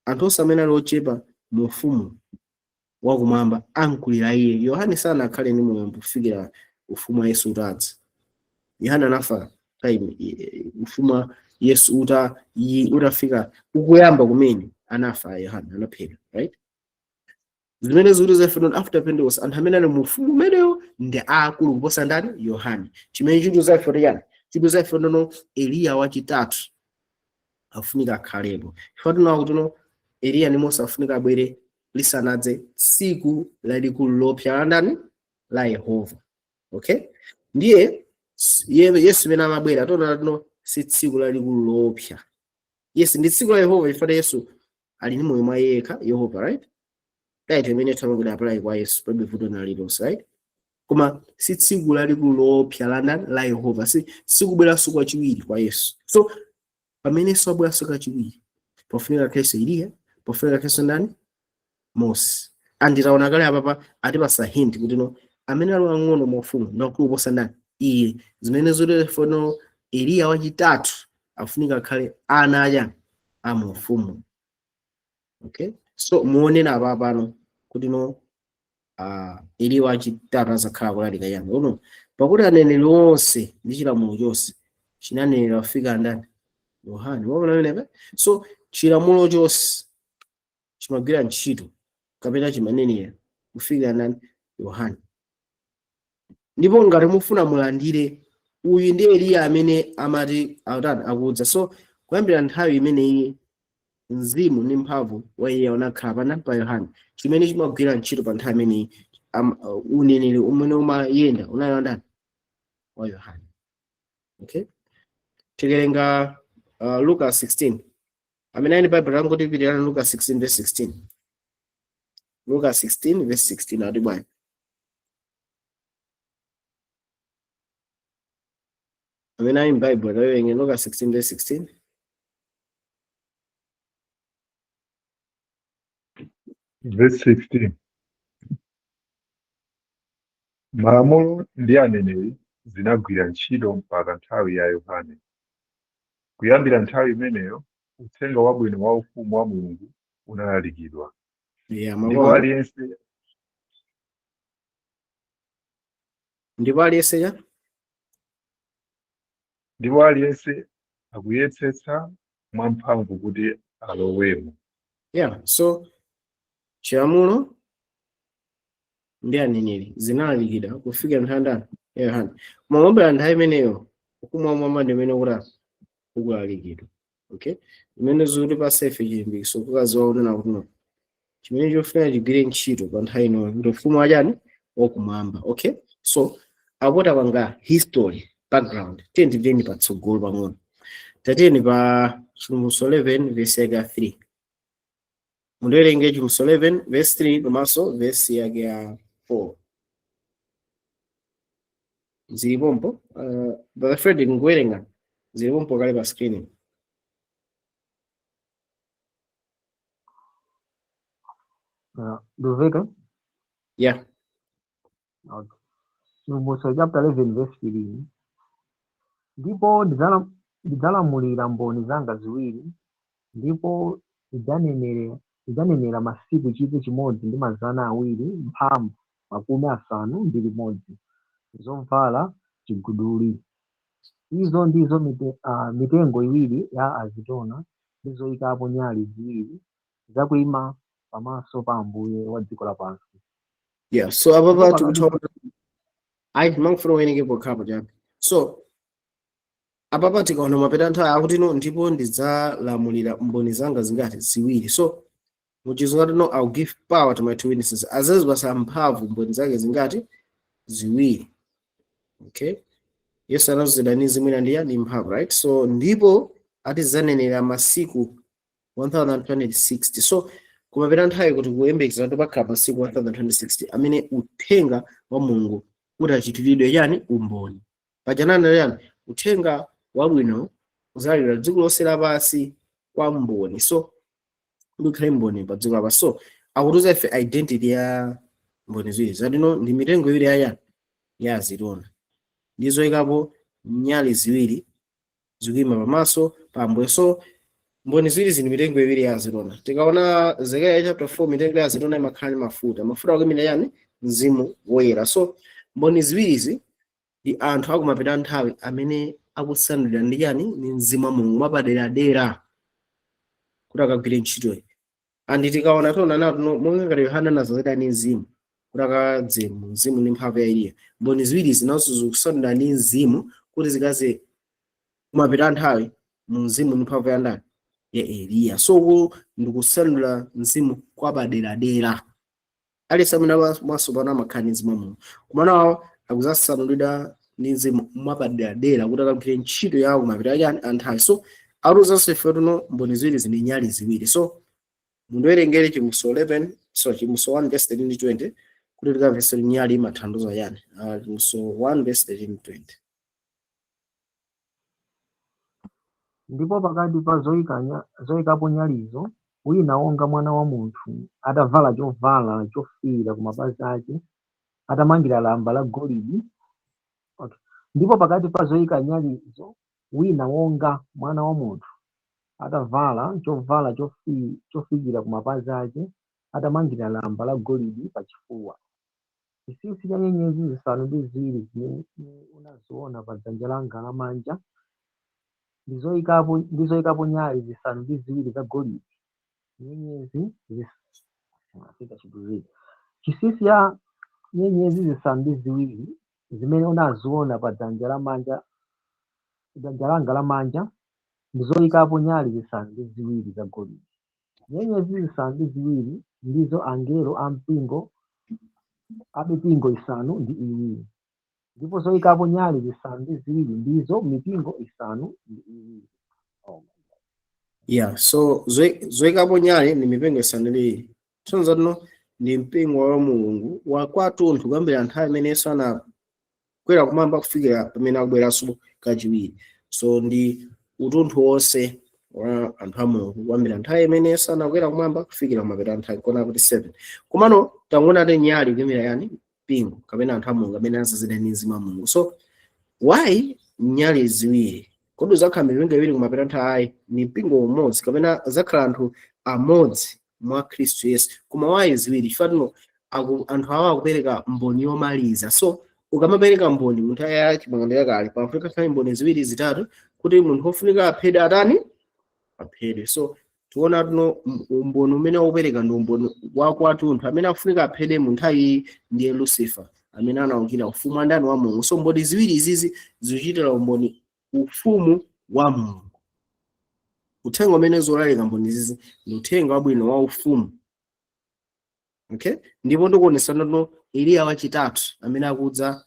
A: anthu onse amene ali ochepa mu ufumu wakumwamba ankulira iye. Yohane sanakhale ndi moyo kufikira ufumu wa Yesu utadza. Yohane anafa time ufumu wa Yesu utafika, ukuyamba kumene, anafa Yohane, anaphedwa, right? Zimene zikuti zafuna after Pentecost anthu amene ali mu ufumu umenewo ndi akulu kuposa ndani? Yohane. Chimene chinthu zafuna chani? Chinthu zafuna no Eliya wachitatu afunika akhalepo, chifukwa tinawa kuti no Eliya ndi Mose afunika abwere lisanadze tsiku lalikulu lopsa la ndani? La Yehova. Okay, ndiye Yesu imene amabwera tiona tino si tsiku lalikulu lopsa. Yes, ndi tsiku la Yehova, chifukwa Yesu ali ndi moyo mwa yekha Yehova, right? Title imene thamangida apply kwa Yesu, palibe vuto na lililonse, right? Koma si tsiku lalikulu lopsa la ndani? La Yehova. Si sikubweranso kwachiwiri kwa Yesu. So pamene Yesu abweranso kachiwiri, pofunika khalenso Eliya, pofunika khalenso ndani? Mose. Anditaona kale apapa atipasa hint kuti no amene ali wang'ono mu ufumu ndakulu kuposa ndani? Iye. Zimene zoterefono Eliya wachitatu afunika akhale ana aja amu ufumu. Okay, so muonena apa pano kuti no Eliya wachitatu azakhala kulalika yani uno, pakuti aneneri onse ndi chilamulo chonse chinanenera kufika ndani? Yohane. Waona pamenepa? So chilamulo chonse chimagwira ntchito kapena chimanenera kufikira ndani? Yohane. Ndipo ngati mufuna mulandire uyu ndi Eliya amene amati akutani? Akudza. So kuyambira nthawi imeneyi mzimu ndi mphamvu wa Eliya unakhala pana pa Yohane, chimene chimagwira ntchito pa nthawi imeneyi, uneneri umene umayenda unali wa ndani? Wa Yohane. Okay, tikerenga Luka 16. Amene ali Bible langoti pitirani Luka 16 verse 16. Luka 16 verse 16 ati bwanji? Amene ali Bible tawerenge Luka 16 verse 16.
B: Verse 16. Malamulo ndi aneneri zinagwira ntchito mpaka nthawi ya Yohane. Kuyambira nthawi imeneyo uthenga wabwino wa ufumu wa Mulungu unalalikidwa. Ndipo
A: Mabwana.
B: aliyense
A: Ndipo aliyense cha
B: Ndipo aliyense akuyesetsa mwamphamvu kuti alowemo.
A: Yeah, so chilamulo ndi aneneri zinalalikidwa kufikira nthawi ndani? Ya Yohane. Koma kuyambira nthawi imeneyo ufumu wa mwamba ndi umene ukuti ukulalikidwa. Okay, imene zikutipasa ife chilimbikitso kukaziwa kunena kuti no chimene chofuna chigwire ntchito pa nthawi ino ndi ufumu wachani? Wakumwamba. Okay, so apo tapanga history background, tiye tipiteni patsogolo pang'ono. Tatiyeni pa Chivumbulutso 11 verse yake ya 3. Mundiwerenge Chivumbulutso 11 verse 3 komanso verse yake ya 4. Zilipompo, Brother Frederick, nkuwerenga zilipompo kale pa screen.
C: Nduveka?
A: Yeah.
C: Okay. Chivumbulutso chapter 11 verse 3. Ndipo ndidzalamulira mboni zanga ziwiri, ndipo zidzanenera masiku 1261, zovala chiguduli. Izo ndizo mitengo iwiri ya azitona ndi zoyikapo nyali ziwiri zakuyima pamaso pa Ambuye wa dziko lapansi.
A: Yeah, so apapa
C: Ndipo pakati
A: tikuthaona, ayi, mangofuna uwerenge pokhapo chabe. So apapa tikaona mapeta nthawi akuti no, ndipo ndidzalamulira mboni zanga zingati? Ziwiri. So muchizungu ati no, "I'll give power to my two witnesses." Azazipasa mphamvu mboni zake zingati? Ziwiri. Okay, Yesu anazozedwa ndi zimwina ndiya ndi mphamvu, right? So ndipo ati zanenera masiku 1260. So kumapeta nthawi kuti kuyembekeza kuti pakhala masiku 1260 amene uthenga wa Mulungu utachitiridwe chani? Umboni. Pajanana yani uthenga wabwino uzalira dziko lonse lapansi kwa mboni. So ndikhale mboni pa dziko lapansi. So akutiuza ife identity ya mboni ziwiri zatino ndi mitengo iwiri ya ya azitona ndi zoyikapo nyali ziwiri zikuyima pamaso pa Ambuye. So mboni ziwiri zili mitengo iwiri ya azitona. Tikaona Zekariya chapter 4, mitengo ya azitona imakhala ndi mafuta. Mafuta akuyimira yani? Mzimu Woyera. So mboni ziwirizi ndi anthu akumapita nthawi amene akusanulira ndi chani? Ndi Mzimu wa Mulungu mwapaderadera kuti akagwire ntchitoyi. And tikaona tiona nato monga ngati Yohana anazozedwa ndi Mzimu kuti akadze mu mzimu ndi mphamvu ya Eliya, mboni ziwiri zinanso zikusanulira ndi Mzimu kuti zikaze kumapita nthawi mu mzimu ndi mphamvu ya ndani? Ya Eliya. So uku ndikusanulira mzimu kwapaderadera. Aliyense amene mwatsopano amakhala ndi Mzimu wa Mulungu, kumana awo akuzasanulidwa ndi Mzimu mwapaderadera kuti akagwire ntchito yawo kumapita chani? Anthawi. So akutiuzanso ife tuno mboni ziwiri zili nyali ziwiri. So mundiwerengere Chivumbulutso 11, so Chivumbulutso 1 verse 13 ndi 20 kuti tikamvese nyali imathandiza yani. Chivumbulutso 1 verse 13 ndi 20.
C: Ndipo pakati pa zoyikapo nyalizo, wina wonga mwana wa munthu, atavala chovala chofiira ku mapazi ake, atamangira lamba la golide. Okay. Ndipo pakati pa zoyika nyalizo, wina wonga mwana wa munthu, atavala chovala chofikira ku mapazi ake, atamangira lamba la golide pachifuwa. Chinsinsi cha nyenyezi zisanu ndi ziwiri zimene unaziona pa dzanja langa lamanja ndi zoyikapo nyali zisanu ndi ziwiri za golide. Nyenyezi Chinsinsi cha nyenyezi zisanu ndi ziwiri zimene unaziona pa dzanja langa lamanja ndi zoyikapo nyali zisanu ndi ziwiri za golide. Nyenyezi zisanu ndi ziwiri ndizo angelo a mipingo isanu ndi iwiri, ndipo zoyikapo nyali zisanu ndi ziwiri ndizo mipingo isanu ndi iwiri. Oh.
A: Yeah, so zoyikapo nyali ndi mipingo isanu ndi iwiri. Tsono tino ndi mpingo wa Mulungu wa kwathunthu kuyambira nthawi imene Yesu anakwera kumwamba kufikira pamene akubweranso kachiwiri. So ndi utunthu wonse wa anthu a Mulungu kuyambira nthawi imene Yesu anakwera kumwamba kufikira kumapeto a nthawi, kona kuti 7. Komano tangoona ti nyali kuyimira yani? Mpingo kapena anthu a Mulungu amene azazidwa ndi Mzimu wa Mulungu. So why nyali ziwiri? Kodi uzakhala mipingo iwiri kumapeto nthawi? Ayi, ni mpingo umodzi kapena zakhala anthu amodzi mwa Khristu Yesu. Koma why ziwiri? Chifukwa tino anthu awa akupereka mboni yomaliza. So ukamapereka mboni munthu aya Chipangano Chakale, pafunika khale mboni ziwiri, zitatu kuti munthu wofunika aphedwe atani? Aphedwe. So tiona tuno umboni umene wakupereka ndi umboni wakwathunthu. Amene akufunika aphedwe mu nthawi iyi ndiye Lucifer amene anawukira ufumu andani? Wa Mulungu. So mboni ziwiri izizi zikuchitira umboni ufumu wa Mulungu. Uthenga umene zolalika mboni izizi ndi uthenga wabwino wa ufumu. Okay, ndipo ndikuonesa nono Eliya wachitatu amene akudza,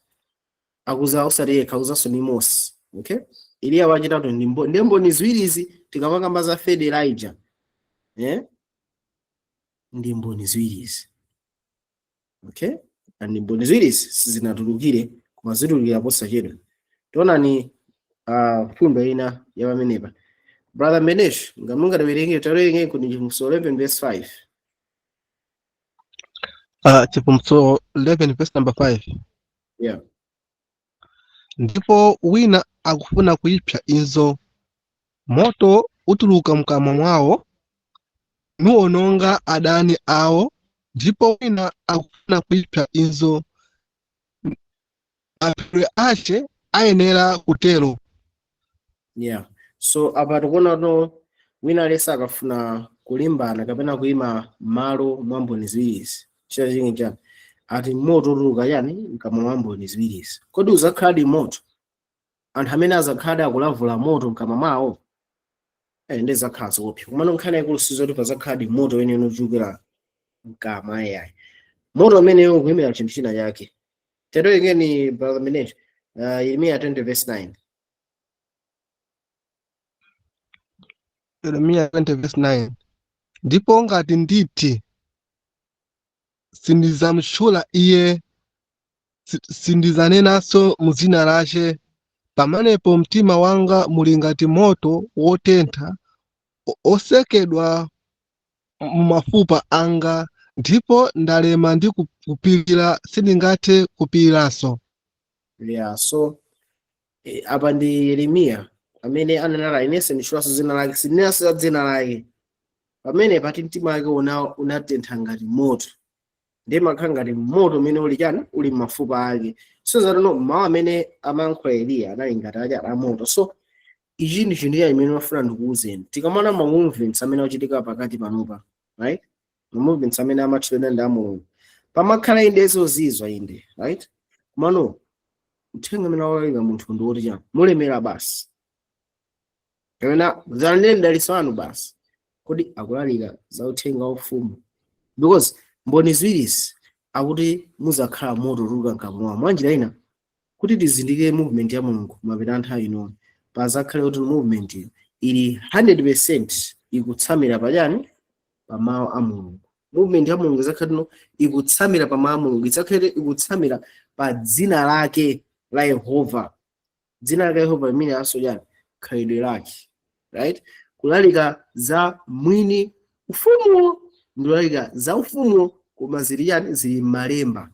A: akuza osati yekha, akuzanso ndi Mose. Okay, Eliya wachitatu ndi ndiye mboni ziwirizi. Tikamakamba za third Elijah, eh? Ndi mboni ziwirizi. Okay, and mboni ziwirizi sizinatulukire, koma zitulukira posachedwa. Tionani mfundo ina ya pamenepa. Brother Menesh, ngamunga tawerenge, tawerenge kuti Chivumbulutso 11 verse 5.
D: Chivumbulutso 11 verse number 5.
A: Yeah.
D: Ndipo wina akufuna kuipsa izo, moto utuluka mkamwa mwawo nuwononga adani awo, ndipo wina akufuna kuipsa izo, maphedwe ache ayenera kutero.
A: Yeah, so apa tikuona no wina aliyense akafuna kulimbana kapena kuyima m'malo mwa mboni ziwirizi, chita ching'i chani? Ati moto utuluka chani? Mkamwa mwa mboni ziwirizi. Kodi uzakhaladi moto? Anthu amene azakhaladi akulavula moto mkamwa mwawo, ndi zakhala zoopsa. Komano nkhani yaikulu sizoti pazakhaladi moto wenene uchokera mkamwa, ayayi. Moto umeneyo ukuyimira chinthu china chake. Tatiwerengeni, brother Minesh, Yeremiya 20 verse 9.
D: Yeremiya 20 verse 9. Ndipo ngati nditi sindidzamtchula iye, sindidzanenanso mu dzina lache, pamenepo mtima wanga muli ngati moto wotentha osekedwa mumafupa anga, ndipo ndalema ndi kupirira, sindingathe kupiriranso.
A: Yeah, so apa ndi Yeremiya amene ananena, ine sinditchulanso dzina lake, sindinenanso za dzina lake. Pamene pati mtima wake unatentha ngati moto, ndiye makhala ngati moto umene uli chani? Uli m'mafupa ake. So zatano mawu amene amayankhula Eliya anali ngati aja amoto. So ichi ndi chinthu chimene mafuna ndikuwuzeni. Tikamaona ma movements amene akuchitika pakati panopa, right, ma movements amene amatchulidwa ndi a Mulungu, pamakhala inde zozizwa inde, right? Komano uthenga amene awalalika munthu ndi woti chani? Mulemera basi, kapena zalandire mdalitso wanu basi. Kodi akulalika za uthenga wa ufumu? Because mboni ziwirizi akuti muzakhala moto utuluka mkamwa mwawo. Mwanjira ina, kuti tizindikire movement ya Mulungu mapeto a nthawi ino, pazakhale kuti movement ili 100% ikutsamira pachani? Pa mawu a Mulungu. Movement ya Mulungu izakhale no ikutsamira pa mawu a Mulungu, izakhale ikutsamira pa dzina lake la Yehova. Dzina lake Yehova limene aso chani? Khalidwe lake, right? Kulalika za mwini ufumuwo ndi kulalika za ufumuwo, koma zili chani? Zili m'malemba.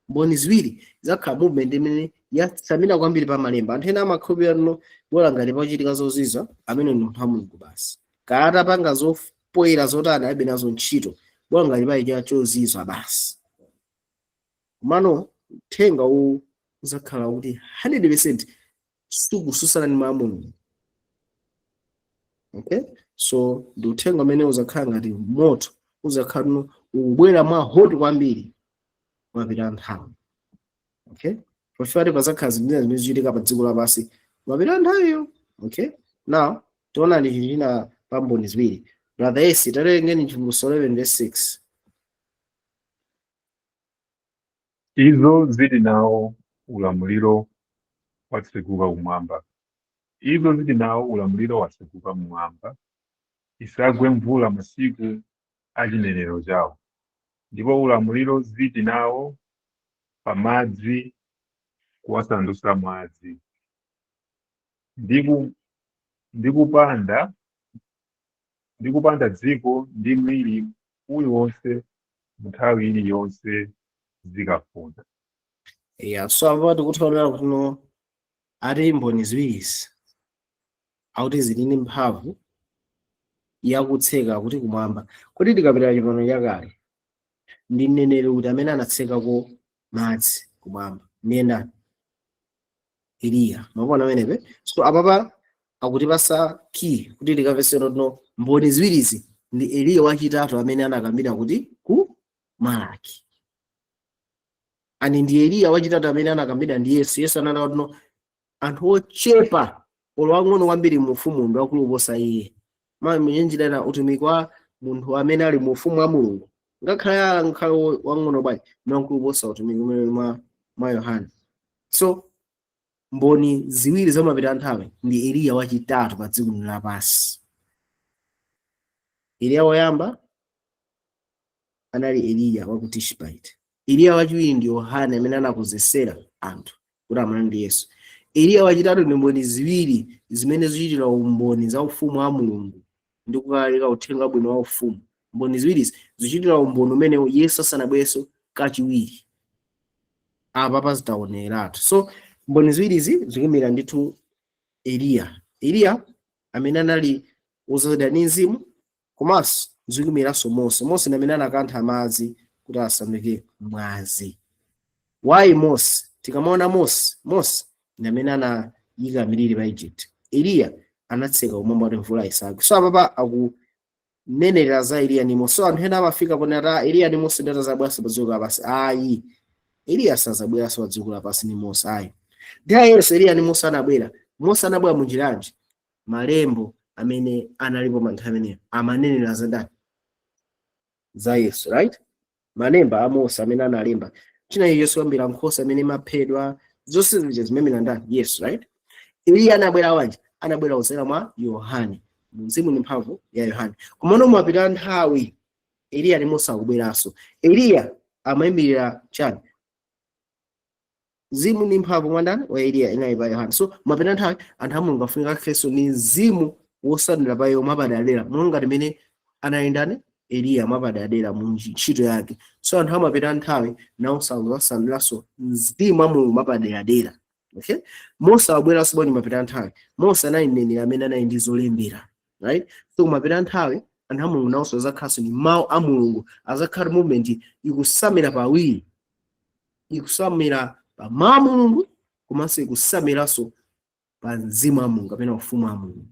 A: Mboni ziwiri zakhala movement imene yatsamira kwambiri pa malemba. Anthu ena amakhulupirira no bola ngati pachitika zozizwa, amene ndi munthu wa Mulungu basi. Kaya atapanga zopoyera zotani, alibe nazo ntchito, bola ngati pachitika chozizwa basi. Komano uthenga uwu uzakhala kuti 100% sukususana ndi mawu a Mulungu, okay? So ndi uthenga umene uzakhala ngati moto, uzakhala no ukubwera mwa hot kwambiri mapita nthawi, okay? Pofika pazakhala zinthu zimene zichitika pa dziko lapansi mapita nthawiyo, okay? Now tiona ndi chinthu china pa mboni ziwiri. Brother Esi, tawerengeni Chivumbulutso 11 verse 6.
B: Izo zili nawo ulamuliro watsekuka kumwamba. Izo zili nawo ulamuliro watsekuka mmwamba, isagwe mvula masiku a chinenero chawo. Ndipo ulamuliro zili nawo pa madzi kuwasandutsa mwazi, ndi kupanda dziko ndi mliri uliwonse nthawi iliyonse zikafuna.
A: Yeah, so apa tikuthaonera kuti no ati mboni ziwirizi akuti zili ndi mphamvu yakutseka kuti kumwamba. Kuti tikapita Chipangano Chakale, ndi mneneri kuti amene anatsekako madzi kumwamba? Ndiye ndani? Eliya. Mwaona amenepe? So apapa akutipasa key kuti tikamvese no mboni ziwirizi ndi Eliya wachitatu amene anakambira kuti ku Malaki, ani ndi Eliya wachitatu amene anakambira ndi Yesu. Yesu ananena kuti no anthu ochepa olo ang'ono kwambiri mu ufumu ndi akulu kuposa iye. Mwanjira ina, utumiki wa munthu amene ali mu ufumu wa Mulungu, ngakhale ngakhale wang'ono bwanji, ndi wamkulu kuposa utumiki umene mwa Yohane. So mboni ziwiri zamapita nthawi ndi Eliya wachitatu pa dziko lino lapansi. Eliya woyamba anali Eliya wa ku Tishbite. Eliya wachiwiri ndi Yohane amene anakonzesera anthu kuti amanane ndi Yesu. Eliya wachitatu ndi mboni ziwiri zimene zichitira umboni za ufumu wa Mulungu ndi kukalalika uthenga wabwino wa ufumu. Mboni ziwirizi zichitira umboni umene Yesu asanabwerenso. Kachiwiri apa pazitaoneratu. So mboni ziwirizi zikuyimira ndithu Eliya, Eliya amene anali wozazidwa ndi mzimu, komanso zikuyimiranso Mose. Mose ndi amene anakantha madzi kuti asanduke mwazi. Why Mose? Tikamaona Mose, Mose ndi amene anayika miliri pa Egypt. Eliya anatseka kumwamba kuti mvula isagwe. So apapa akunenera za Eliya ndi Mose. So anthu ena amafika ponena Eliya ndi Mose ndi atazabweranso pa dziko lapansi. Ayi, Eliya sazabweranso pa dziko lapansi ndi Mose, ayi. Nthawi yonse Eliya ndi Mose anabwera, Mose anabwera munjiranji? Malembo amene analipo manthawi ameneyo amanenera za ndani? Za Yesu, right? Malemba a Mose amene analemba china icho, kuyambira nkhosa amene imaphedwa, zonse zija zimemera ndani? Yesu, right? Eliya anabwera wanji? Anabwera kudzera mwa Yohane, mzimu ndi mphamvu ya Yohane. Komano mapita nthawi, Eliya ndi Mose akubweranso. Eliya amayimirira chani? Mzimu ndi mphamvu mwa ndani? Wa Eliya inali pa Yohane. So mapita nthawi, anthu a Mulungu afunika akhalenso ndi mzimu wosanira pa iwo mwapaderadera, monga timene anali ndani? Eliya, mwapaderadera mu ntchito yake. So anthu amapita nthawi nawo sakusandiranso mzimu wa Mulungu mwapaderadera. Okay, Mose abweranso bwanji mapita nthawi? Mose anali mneneri amene anali ndi zolembera, right? So mapita nthawi, anthu a Mulungu nawonso azakhalanso ndi mawu a Mulungu. Azakhala movement ikusamira pawiri, ikusamira pa mawu a Mulungu komanso ikusamiranso pa mzimu wa Mulungu kapena ufumu wa Mulungu.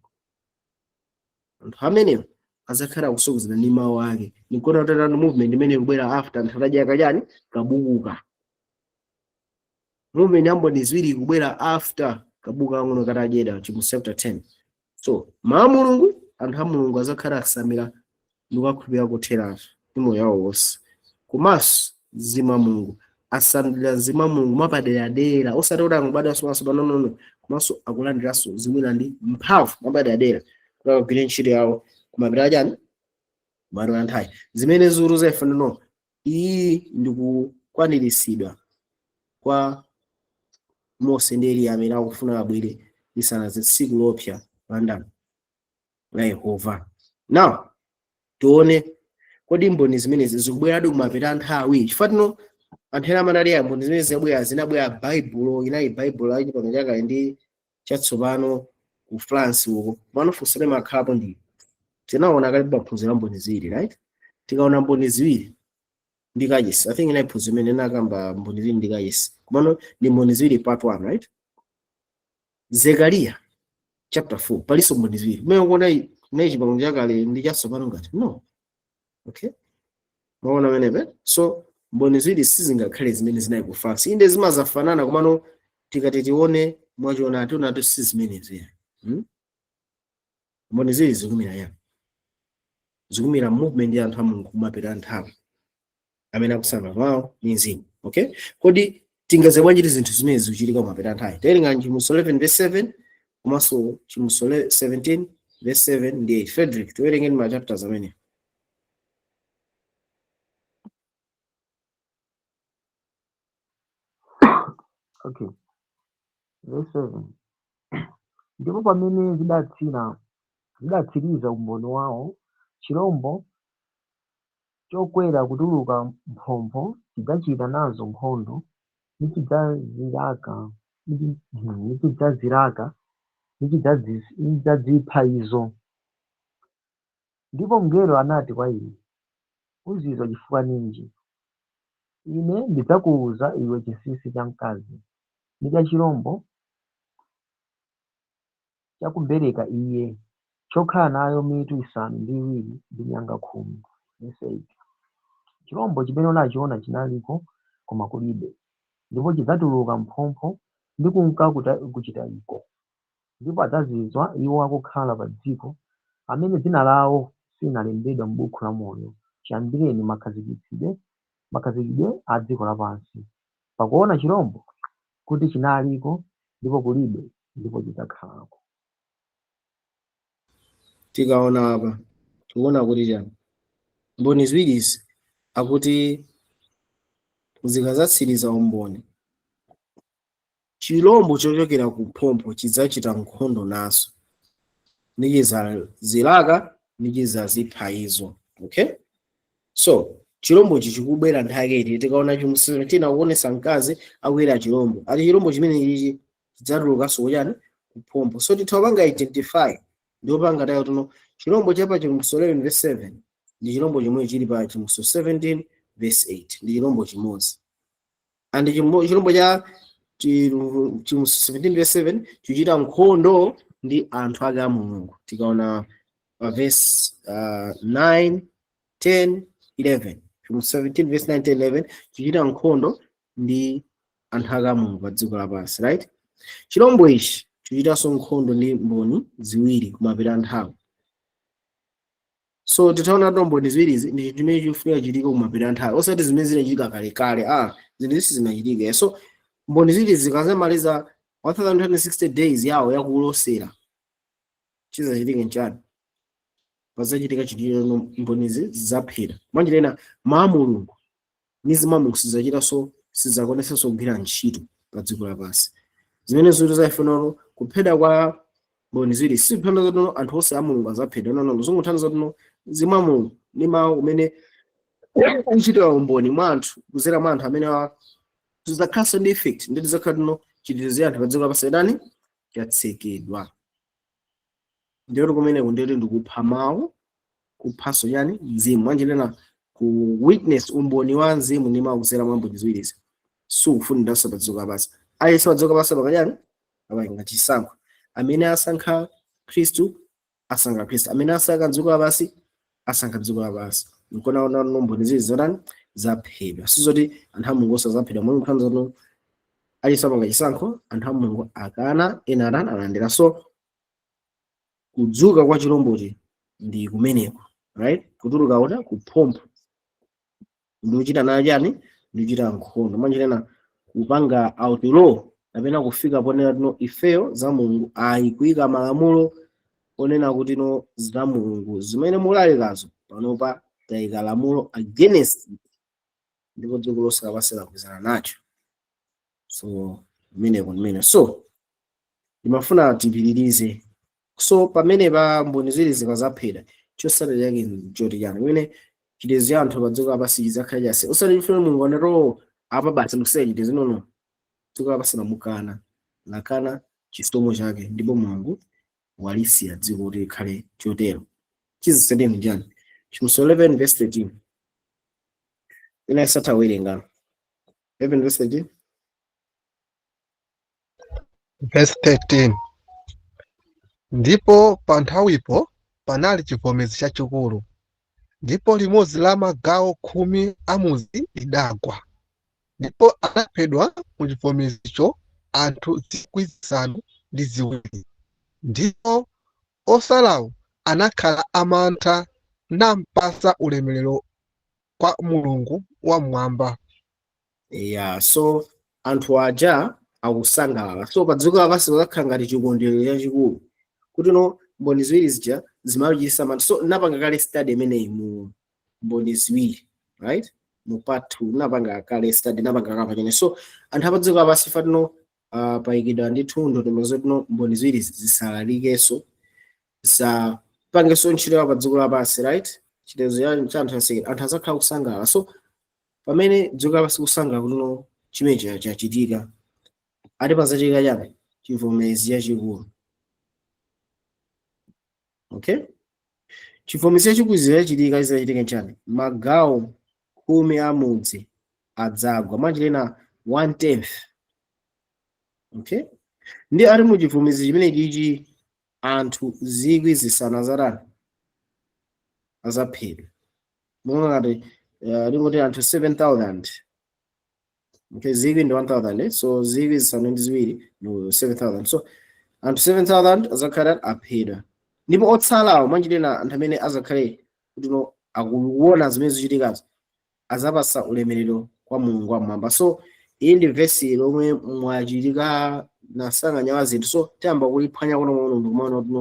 A: Anthu amenewo azakhala akusogozedwa ndi mawu ake. Nikona tatano movement imene ikubwera after anthu atadya kachani? Kabukuka. Movement ya mboni ziwiri ikubwera after kabuku kang'ono katadyedwa, Chivumbulutso chapter 10. So mawu a Mulungu, anthu a Mulungu azakhala akusamira ndi kuwakhulupirira kotheratu ndi moyo wawo wonse, komanso mzimu wa Mulungu, asandulira mzimu wa Mulungu mwapaderadera, osati kuti angobadwanso maso panonono, komanso akulandiranso zimwina ndi mphamvu mwapaderadera kuti akagwire ntchito yawo kumapita chani? Kumalo a nthawi zimene zuru zaifanano. Iyi ndi kukwaniritsidwa kwa Mose ndi Eliya amene akufuna abwere lisanadze tsiku lopsa la ndani? La Yehova. Now tione, kodi mboni zimenezi zikubweradi kumapita nthawi? Chifukwa tino anthu ena amanali ya mboni zimene zikubwera zinabwera Baibulo, inali Baibulo la Chipangano Chakale ndi Chatsopano ku France uko. Pano funso limakhalapo ndi, tinaona kale paphunziro la mboni ziwiri, right? Tikaona mboni ziwiri ndi kachisi, I think inali phunziro imene inakamba mboni ziwiri ndi kachisi, komano ndi mboni ziwiri part 1, right? Zekariya chapter 4 palinso mboni ziwiri kumene kuona inali Chipangano Chakale ndi Chatsopano ngati no. Okay, maona pamenepe? So mboni ziwiri sizingakhale zimene zinali ku France. Inde, zimazafanana, komano tikati tione mwachiona, tionatu si zimenezi ya. Mboni ziwiri zikumira ya zikumira movement ya anthu a Mulungu kumapita nthawi amene akusamba mawu ndi mzimu. Okay, kodi tingaze bwanji zinthu zimene zikuchitika kumapita nthawi? Tawerenga Chivumbulutso 11 verse 7 komanso Chivumbulutso 17 verse 7 ndi 8. Frederick, tiwerengeni ma chapters amene.
C: Okay. Verse 7. Ndipo pamene zidatsiriza umboni wawo, chirombo chokwera kutuluka m'phompho chidzachita nazo nkhondo, nichidzazilaka, nichidzazipha izo. Ndipo mngelo anati kwa ine, Uzizwa chifukwa ninji? Ine ndidzakuuza iwe chinsinsi cha mkazi, ndi cha chirombo chakubereka iye, chokhala nayo mitu isanu ndi iwiri ndi nyanga 10. Verse 8. Chirombo chimene unachiona chinaliko, koma kulibe, ndipo chidzatuluka m'phompho ndi kunka kuchitayiko. Ndipo adzazizwa iwo akukhala pa dziko, amene dzina lawo silinalembedwa m'buku la moyo chiyambireni makhazikidwe a dziko lapansi, pakuona chirombo, kuti chinaliko, ndipo kulibe, ndipo chidzakhalako.
A: Tikaona apa, tikuona kuti chani? Mboni ziwirizi akuti zikazatsiriza umboni, chilombo chochokera ku phompho chidzachita nkhondo nazo, nichizazilaka, nichizazipha izo. Okay, so Chilombochi chikubwera nthawi iti? Tikaona Chivumbulutso 17, akuonesa mkazi akwera chilombo, ati chilombo chimene chichi chidzatulukanso kuchani? Kuphompho. So titha kupanga identify ndi kupanga tayo tuno chilombo chapa Chivumbulutso 11 verse 7 ndi chilombo chomwe chili pa Chivumbulutso 17 verse 8, ndi chilombo chimodzi. And chilombo cha Chivumbulutso 17 verse 7 chichita nkhondo ndi anthu ake a Mulungu. Tikaona pa verse 9, 10, 11, Chivumbulutso 17 verse 9, 10, 11, chichita nkhondo ndi anthu ake a Mulungu pa dziko lapansi, right? Chilombo ichi chichitanso nkhondo ndi mboni ziwiri kumapeto nthawi. So titaona kuti mboni ziwirizi ndi chimene chikufunika chitika kumapeto nthawi, osati zimene zinachitika kalekale. Ah, zinthu zisi zinachitika. So mboni ziwiri zikazamaliza 1260 days yawo yakulosera, chizachitika nchani? Pazachitika chitiro, mbonizi zidzaphera. Mwanjira ina, mawu a Mulungu ndi mzimu wa Mulungu sizachitaso, sizakwanesanso kugwira ntchito pa dziko lapansi. Zimene zoti zaifenolo kuphedwa kwa mboni ziwiri sizikuthandiza kuti anthu onse a Mulungu azaphedwa. No, no, zingothandiza kuti mzimu wa Mulungu ndi mawu umene uchitira umboni mwa anthu kuzera mwa anthu amene zidzakhalanso ndi effect, ndi tidzakhala tino chitetezo ya anthu pa dziko lapansi dani chatsekedwa. Ndiyoti kumeneko ndiyoti ndikupha mawu, kuphanso chani? Mzimu. Mwanjira ina, ku witness, umboni wa mzimu ndi mawu kuzera mwa mboni ziwirizi sukufuniranso pa dziko lapansi. Aliyense pa dziko lapansi pakachani apanga chisankho. Amene asankha Khristu asankha Khristu, amene asankha dziko lapansi asankha dziko lapansi. Nkonaona mboni ziwiri zotani? Zaphedwa. Sizoti anthu a Mulungu osazaphedwa. Momwe kuthandiza kuti aliyense apanga chisankho, anthu a Mulungu akana, ena atani? Alandira. So kudzuka kwa chilombochi ndi kumeneko, right? Kutuluka uta kuphompho ndikuchita nayo chani? Ndikuchita nkhondo. Mwanjira ina, kupanga outlaw kapena kufika ponena tino ifeyo za Mulungu ayi, kuyika malamulo onena kuti no, za Mulungu zimene mulalikazo panopa tayika lamulo against, ndipo dziko lonse lapansi lagwirizana nacho. So kumeneko ndimene. So ndimafuna tipitirize. So pamene pa mboni ziwiri zikazaphedwa, chotsatira chake nchoti chani? Kumene chitetezo cha anthu pa dziko lapansi chizakhale chase, osati chifuna Mulungu anato apa basi ndikusiya chitetezo. No, dziko lapansi lamukana, lakana chisomo chake, ndipo Mulungu walisiya dziko kuti likhale chotero. Chizitsatira ndi chani? Chivumbulutso 11 verse 13. Ina isatha kuwerenga 11 verse 13.
D: Verse 13: Ndipo pa nthawipo panali chivomezi chachikulu, ndipo limodzi la magawo 10 a mudzi lidagwa, ndipo anaphedwa mu chivomezicho anthu 7,000, ndipo osalawo anakhala amantha nampasa ulemerero kwa Mulungu wamwamba.
A: Yeah, so anthu aja akusangalala. So pa dziko lapansi pakakhala ngati chikondwerero chachikulu kuti no, mboni ziwiri zija zimachitisa mantha. So napanga kale study imeneyi mu mboni ziwiri, right? Mu part 2 napanga kale study, napanga kale pachene. So anthu apa dziko lapansi fatino payikidwa ndithu ndondomeko zoti no, mboni ziwiri zisalalikenso, zisapangenso ntchito pa dziko lapansi, right? Chitetezo cha anthu asekera, anthu azakhala kusangalala. So pamene dziko lapansi kusangalala kuti no, chimenechi chachitika, ati pazachitika chani? Chivomezi chachikulu, okay? Chivomezi chachikulu chizachitika, chizachitika chani? Magawo 10 a mudzi adzagwa, mwanjira ina one tenth, okay? Ndi ali mu chivomezi chimene chichi anthu 5,000 azatani? Azaphedwa. Monga ngati lingoti anthu 7000, okay? Zikwi ndi 1000, eh? So 7,000 no 7000. So anthu 7000 azakhala aphedwa, ndipo otsalawo, mwanjira ina anthu amene azakhale kuti no, akuona zimene zikuchitikazo, azapasa ulemerero kwa Mulungu wamwamba. So iyi ndi vesi lomwe mwachitika nasanganya wa zinthu. So tiyamba kuliphwanya kuno kuno ndikumaona kuti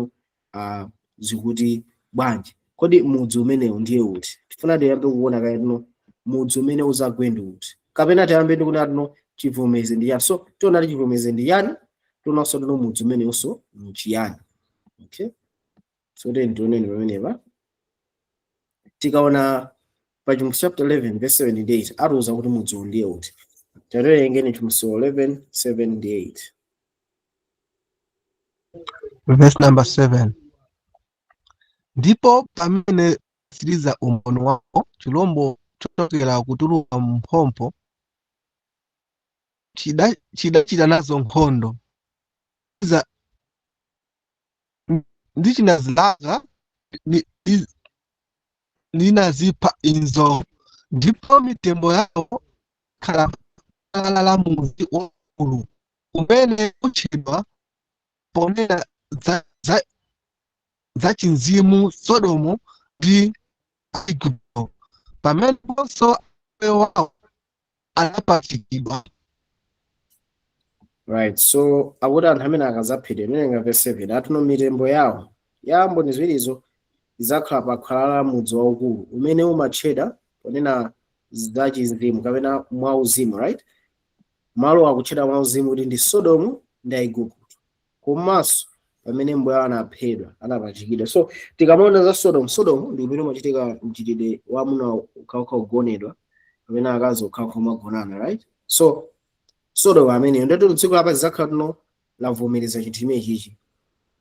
A: no, zikuti bwanji? Kodi mudzi umenewu ndiye uti? Tifuna tiyambe kuona kaya tino mudzi umene uzagwe ndi uti, kapena tiyambe ndikuti tino chivomezi ndi chani. So tiona ti chivomezi ndi chani, tionanso tino mudzi umenewunso nchiyani, okay? So tiyeni tioneni pamenepa. Tikaona Pa Chivumbulutso chapter 11 verse 7 ndi 8 atiuza kuti mudziwo ndiye uti. Tawerengeni Chivumbulutso 11 7 ndi 8.
D: Verse number 7: Ndipo pamene tsiriza umboni wawo, chilombo chochokera kutuluka mphompho chidachita nazo nkhondo ndi chinazilaka linazipha izo, ndipo mitembo yawo ikhala khwalala la mudzi waukulu umene utchedwa ponena za chinzimu Sodomu ndi Igupto, pameneponso ambuye wawo anapachikidwa.
A: Right, so akuti anthu amene akazaphedwa, imene verse 7 atuno, mitembo yawo ya mboni ziwirizo idzakhala pa khwalala la mudzi waukulu umene umatchedwa ponena za chizimu kapena mwauzimu, right? Malo akutchedwa mwauzimu kuti ndi Sodomu ndi Aigupto, komanso pamene mbuye anaphedwa, anapachikidwa. So tikamaona za Sodomu, Sodomu ndi kumene umachitika mchitidwe wa amuna okhaokha kugonedwa kapena akazi okhaokha umagonana, right? So Sodomu ameneyo ndetu dziko lapansi zakhala tuno lavomereza chinthu chimene chichi.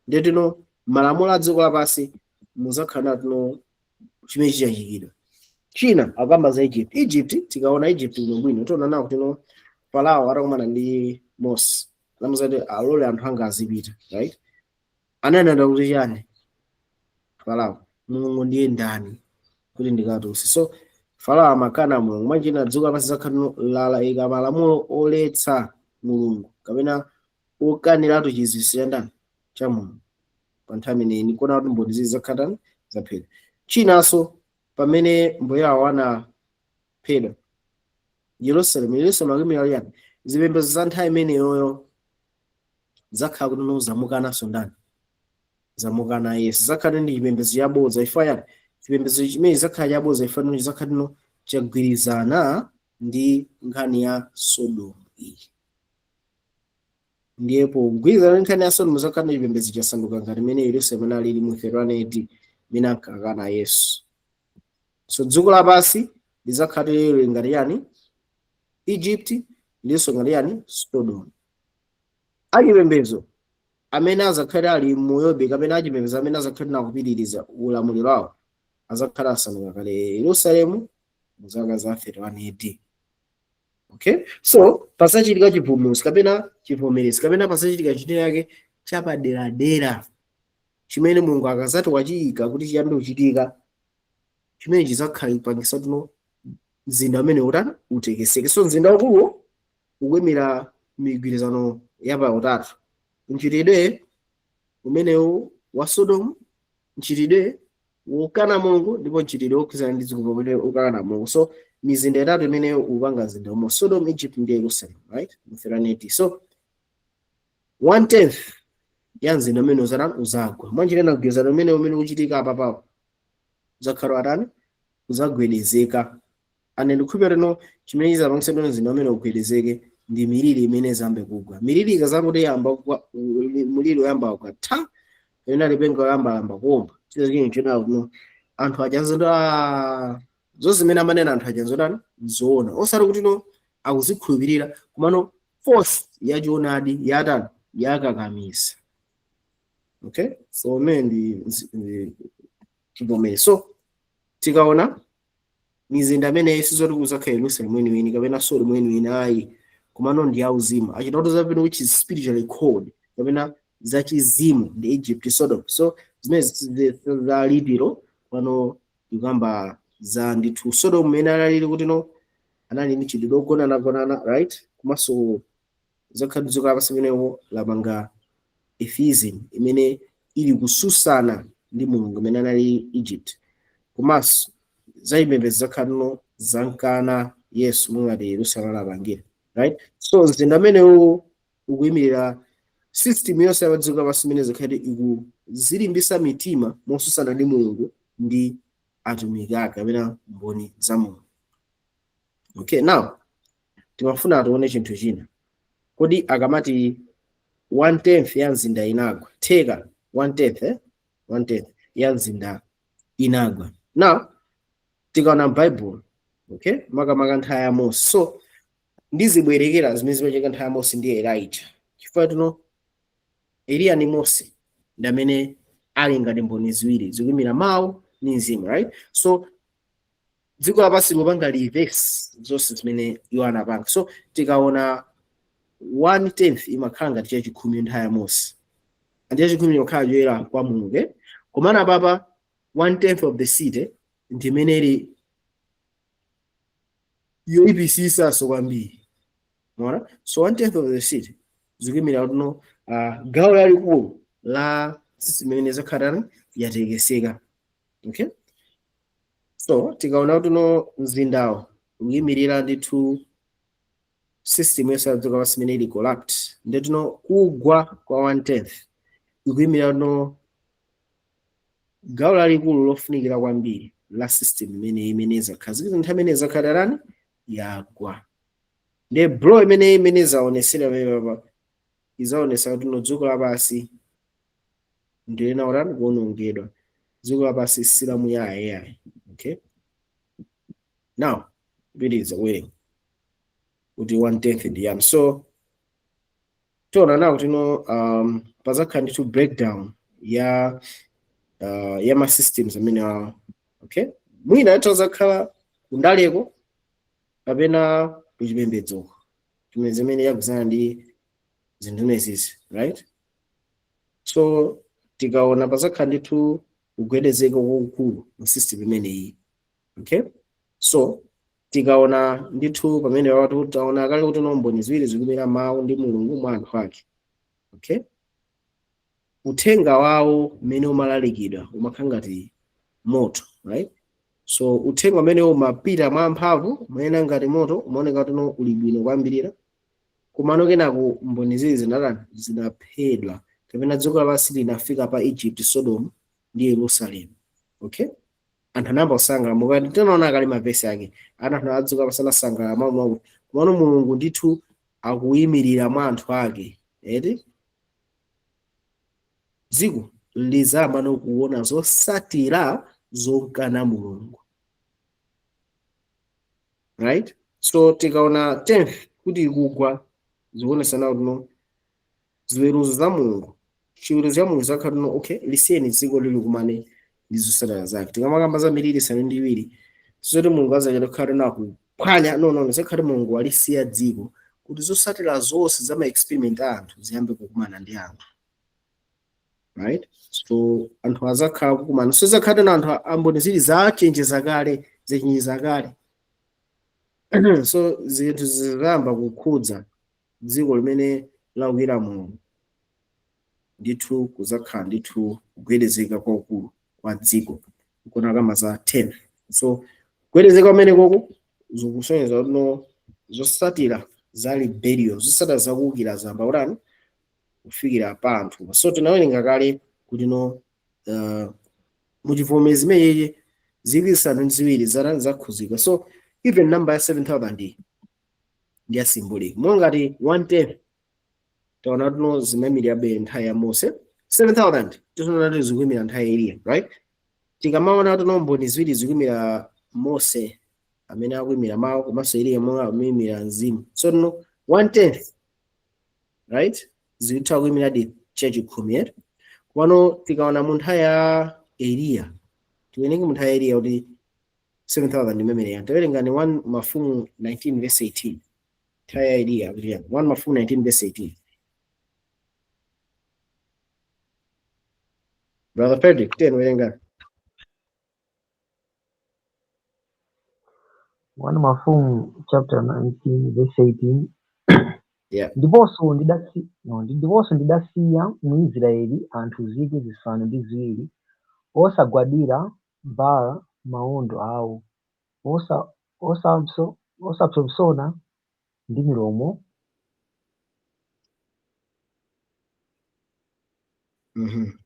A: Ndetuno malamulo a dziko lapansi muzakhala tuno chimene chichachikidwa. China akamba za Egypt. Egypt, tikaona Egypt bwinobwino, tiona nawo kuti no, Farao atakumana ndi Mose anamuza kuti alole anthu anga azipita, right? Ananena kuti chani Farao? "Mulungu ndiye ndani kuti ndikatuse?" So Farao amakana Mulungu. Mwanjina dziko lapansi zakhala lalayika malamulo oletsa Mulungu kapena okaniratu chiziwiso cha ndani? Cha Mulungu. Pa nthawi imeneyi ndikuona kuti mboni zizi zakhala zaphedwa. Chinanso, pamene mbuye awo anaphedwa, Yerusalemu, Yerusalemu akuyimira yani? Zipembedzo za nthawi imeneyoyo zakhala kuti no, zamukananso ndani? Zamukana Yesu. Zakhala ndi chipembedzo chabodza. Ifa yani? Chipembedzo chimene zakhala chabodza ifa no, zakhala no chagwirizana ndi nkhani ya Sodomu iyi. Ndiye pogwirizana ndi nkhani ya Sodomu, zakhala ndi chipembedzo chasanduka ngati imene Yerusalemu analili mu 31 AD imene ankakana Yesu. So dziko lapansi lizakhala lili ngati yani? Egypt, ndinso ngati yani? Sodomu. Achipembedzo amene azakhale ali moyobe kapena achipembedzo amene azakhale nakupitiriza ulamuliro wawo azakhala asanduka kale Yerusalemu mu zaka za 31 AD. Okay, so pasachitika chipulumutso kapena chivomerezi kapena pasachitika chinthu yake chapaderadera chimene Mulungu akazati wachiyika kuti chiyambe kuchitika, chimene chizakhala ipangisa tuno mzinda umene utani? Utekeseke. So mzinda wakuluwo ukuyimira migwirizano ya utatu: mchitidwe umenewu wa Sodomu, mchitidwe wokana Mulungu, ndipo mchitidwe wokhudzana ndi dziko pamene ukana Mulungu. So mizinda itatu imene upanga mzinda umwe: Sodom, Egypt ndi Jerusalem, right? Mu 38, so one tenth ya mzinda umene uzatani? Uzagwa. Mwanjirena mgwirizano umene ukuchitika apa papo uzakhala atani? Uzagwedezeka. Ane ndikhulupirira lino chimene chizapangitsa mzinda umene ugwedezeke ndi miliri imene zambe kugwa. Miliri ikazanguti yamba kugwa, muliri uyamba ukatha kapena lipenga oyamba yamba kuomba, chizo chinthu china kuno anthu achanzoda zonse zimene amanena anthu achanzodani zoona, osati kuti no akuzikhulupirira, komano force yachoonadi yatani? Yakakamisa. Okay, so umene ndi chivomere. So tikaona mizinda imene sizoti kuzakhala Yerusalemu weniweni kapena Sodomu weniweni ayi, komano ndi auzimu achitatu zapene, which is spiritually called kapena zachizimu ndi Egypt, Sodom. So zimene za literal pano ikamba za ndithu Sodom imene analili kuti no, anali ndi chidwi ogonanagonana, right? Komanso zakhala dziko lapansi imenewo lapanga atheism imene ili kususana ndi Mulungu imene anali Egypt. Komanso zachipembedzo zakhala no zankana Yesu mungati Yerusalemu alapangira, right? So mzinda umenewu ukuyimirira system yonse ya dziko lapansi imene zikhale ikuzilimbisa mitima mosusana ndi Mulungu ndi atumiki ake kapena mboni za Mulungu. Okay, now timafuna tione chinthu china. Kodi akamati one tenth ya mzinda inagwa, theka, one tenth, eh? One tenth ya mzinda inagwa. Now tikaona Tikaona Bible, okay, makamaka nthawi ya Mose, so ndizibwerekera zimene zimachitika nthawi ya Mose ndi Elijah, chifukwa tino Eliya ndi Mose ndi amene ali ngati mboni ziwiri zikuyimira mawu ndi mzimu, right? So dziko lapansi likupanga reverse zonse zimene iwo anapanga. So tikaona one tenth imakhala ngati chachikhumi nthawi ya Mose, and chachikhumi imakhala choyera kwa Mulungu, eh? Komana papa one tenth of the city ndi imene ili yoyipisisaso kwambiri, mona. So one tenth of the city zikuyimira kuti gawo lalikulu la system imene zakhalani yatekeseka, okay? So tikaona kuti no mzindawo ukuyimirira ndithu system yonse ya dziko lapansi imene ili corrupt, nditino kugwa kwa one tenth ikuyimirira no gawo lalikulu lofunikira kwambiri la system imene izakhazikitsa nthawi imene izakhalirani yagwa. Ndiye blow imene izaonesera pamene papa izaonesa kuti no dziko lapansi ndilena utani kuwonongedwa, dziko lapansi silamuyaya yayi, okay? Now pitiriza kuwerenga kuti one tenth ndi yani. So tiona nawo kuti no pazakhala ndithu breakdown ya ma systems amene awa, okay? Mwina itazakhala kundaleko kapena kuchipembedzoko chimene zimene yakuzana ndi zinthu zimenezi, right? So tikaona pazakhala ndithu kugwedezeka kwakukulu mu system imeneyi, okay? So tikaona ndithu pamene watu taona kale kuti no mboni ziwiri zikuyimira mawu ndi Mulungu mwa anthu ake, okay? Uthenga wawo umene umalalikidwa umakhala ngati moto, right? So uthenga umene umapita mwa mphamvu umayenda ngati moto, umaoneka kuti no uli bwino kwambirira, komano kenako mboni ziwiri zinatani? Zinaphedwa, kapena dziko lapansi linafika pa Egypt, Sodom ndi Yerusalemu, okay? Anthu anayamba kusangalala, mukati tinaona kale mavesi ake, anthu adzuka pasanasangalala mawu, komano Mulungu ndithu akuyimirira mwa anthu ake, eti? Dziko lizayamba kuona zosatira zokana Mulungu, right? So tikaona tenth kuti ikugwa, zikuonesana kuti no ziweruzo za Mulungu, chiweruzo cha Mulungu zakhala no, okay, lisiyeni dziko lili kumane ndi zotsatira zake. Tikamakamba za miliri isanu ndi iwiri, zoti Mulungu azachita kukhala nakuphwanya, no, zakhale Mulungu walisiya dziko kuti zotsatira zonse za ma experiment a anthu ziyambe kukumana ndi anthu, right? So anthu azakhala kukumana, so zakhala na anthu amboni zili zachenjeza kale, zachenjeza kale. So zinthu zizayamba kukhudza dziko limene laukira Mulungu ndithu, kuzakhala ndithu kugwedezeka kwakukulu kwa dziko kuna kama za 10. So kugwedezeka kumene koko zikusonyeza kuti no zotsatira za rebellion, zotsatira zakuwukira zamba utani kufikira pa anthu. So tinawerenga kale kuti no muchivomezi imeneyi 7,000 zara zakhuzika. So even number ya 7000 ndi ya symbolic, mongati 110 taona tuno zimayimirirabe nthawi ya Mose, 7000 tizoona kuti zikuyimira nthawi ya Eliya, right? Tikamaona tuno mboni ziwiri zikuyimira Mose amene akuyimira mawu, komanso Eliya momwe akuyimira mzimu. So tuno one tenth, right, zikutha kuyimira di chachikhumi, eti? Komano tikaona mu nthawi ya Eliya, tiwerenge mu nthawi ya Eliya kuti 7000 imene tawerengani 1 Mafumu 19 verse 18, nthawi ya Eliya kuti yani? 1 Mafumu 19 verse 18. Brother Frederick, ten werenga.
C: 1 Mafumu chapter 19 verse 18.
A: Yeah.
C: Ndiponso ndidasi, no, ndiponso ndidasiya mu Israeli anthu 7,000 osagwadira Baala mawondo awo, osapsompsona ndi milomo.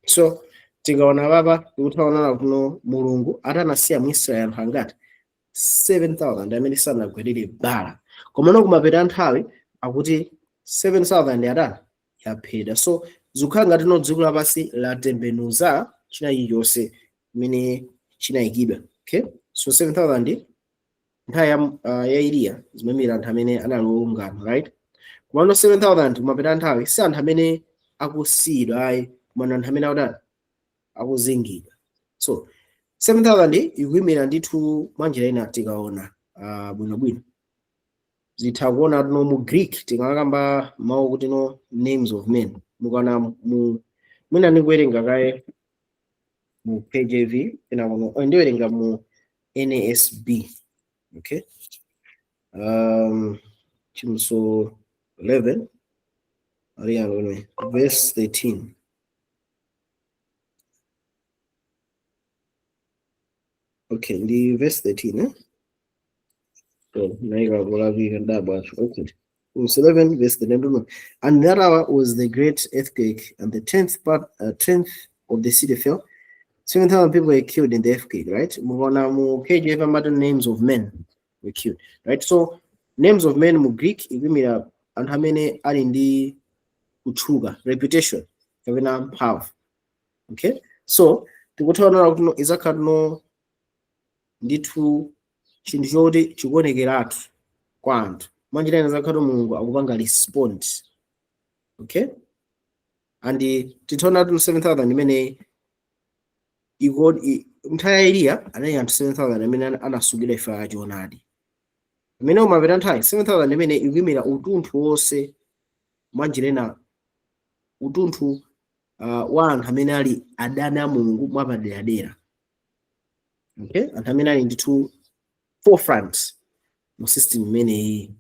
A: So tikaona papa tikuthaonana kuno Mulungu atanasiya mu Israeli anthu angati? 7000 amene sanagwadire Baala. Komano kumapeta nthawi akuti 7000 atani? Yaphedwa. So zikukhala ngati no dziko lapansi latembenuza china chilichonse chimene chinayikidwa, okay? So 7000 nthawi ya Eliya zimaimira anthu amene anali olungama, right? Komano 7000 kumapita nthawi si anthu amene akusiyidwa ayi, koma anthu amene akutani, akuzingidwa. So 7000 ikuyimira ndithu mwanjira ina, tikaona bwinobwino zitha kuona tino mu Greek tikakamba mawu kuti no names of men, mukaona mu, mwina ndikuwerenga kaye mu KJV ena kuno, oh, ndiwerenga mu NASB. Okay, Chivumbulutso 11 aliyalo verse 13. Okay, ndi verse 13, eh? So naika kulakwika ndabwa. Okay, verse 11 verse 13. And that hour was the great earthquake, and the tenth part, tenth of the city fell. 7,000 people were killed in the earthquake, right? Mukaona mu KJV amati names of men were killed, right? So names of men mu Greek ikuyimira anthu amene ali ndi kutchuka, reputation kapena mphamvu. Okay, so tikuthaona kuti no izakhala no ndithu chinthu choti chikuonekeratu kwa anthu. Mwanjira ina zakhala Mulungu akupanga respond. Okay, and tithaona kuti 7000 imene nthawi ya Eliya anali anthu 7000 amene anasungidwa ife achionadi. Amene umapita nthawi 7000 imene ikuyimira utunthu wonse, mwanjira ina utunthu wa anthu amene ali adani a Mulungu mwapaderadera. Okay, anthu amene ali ndithu forefront mu system imeneyi.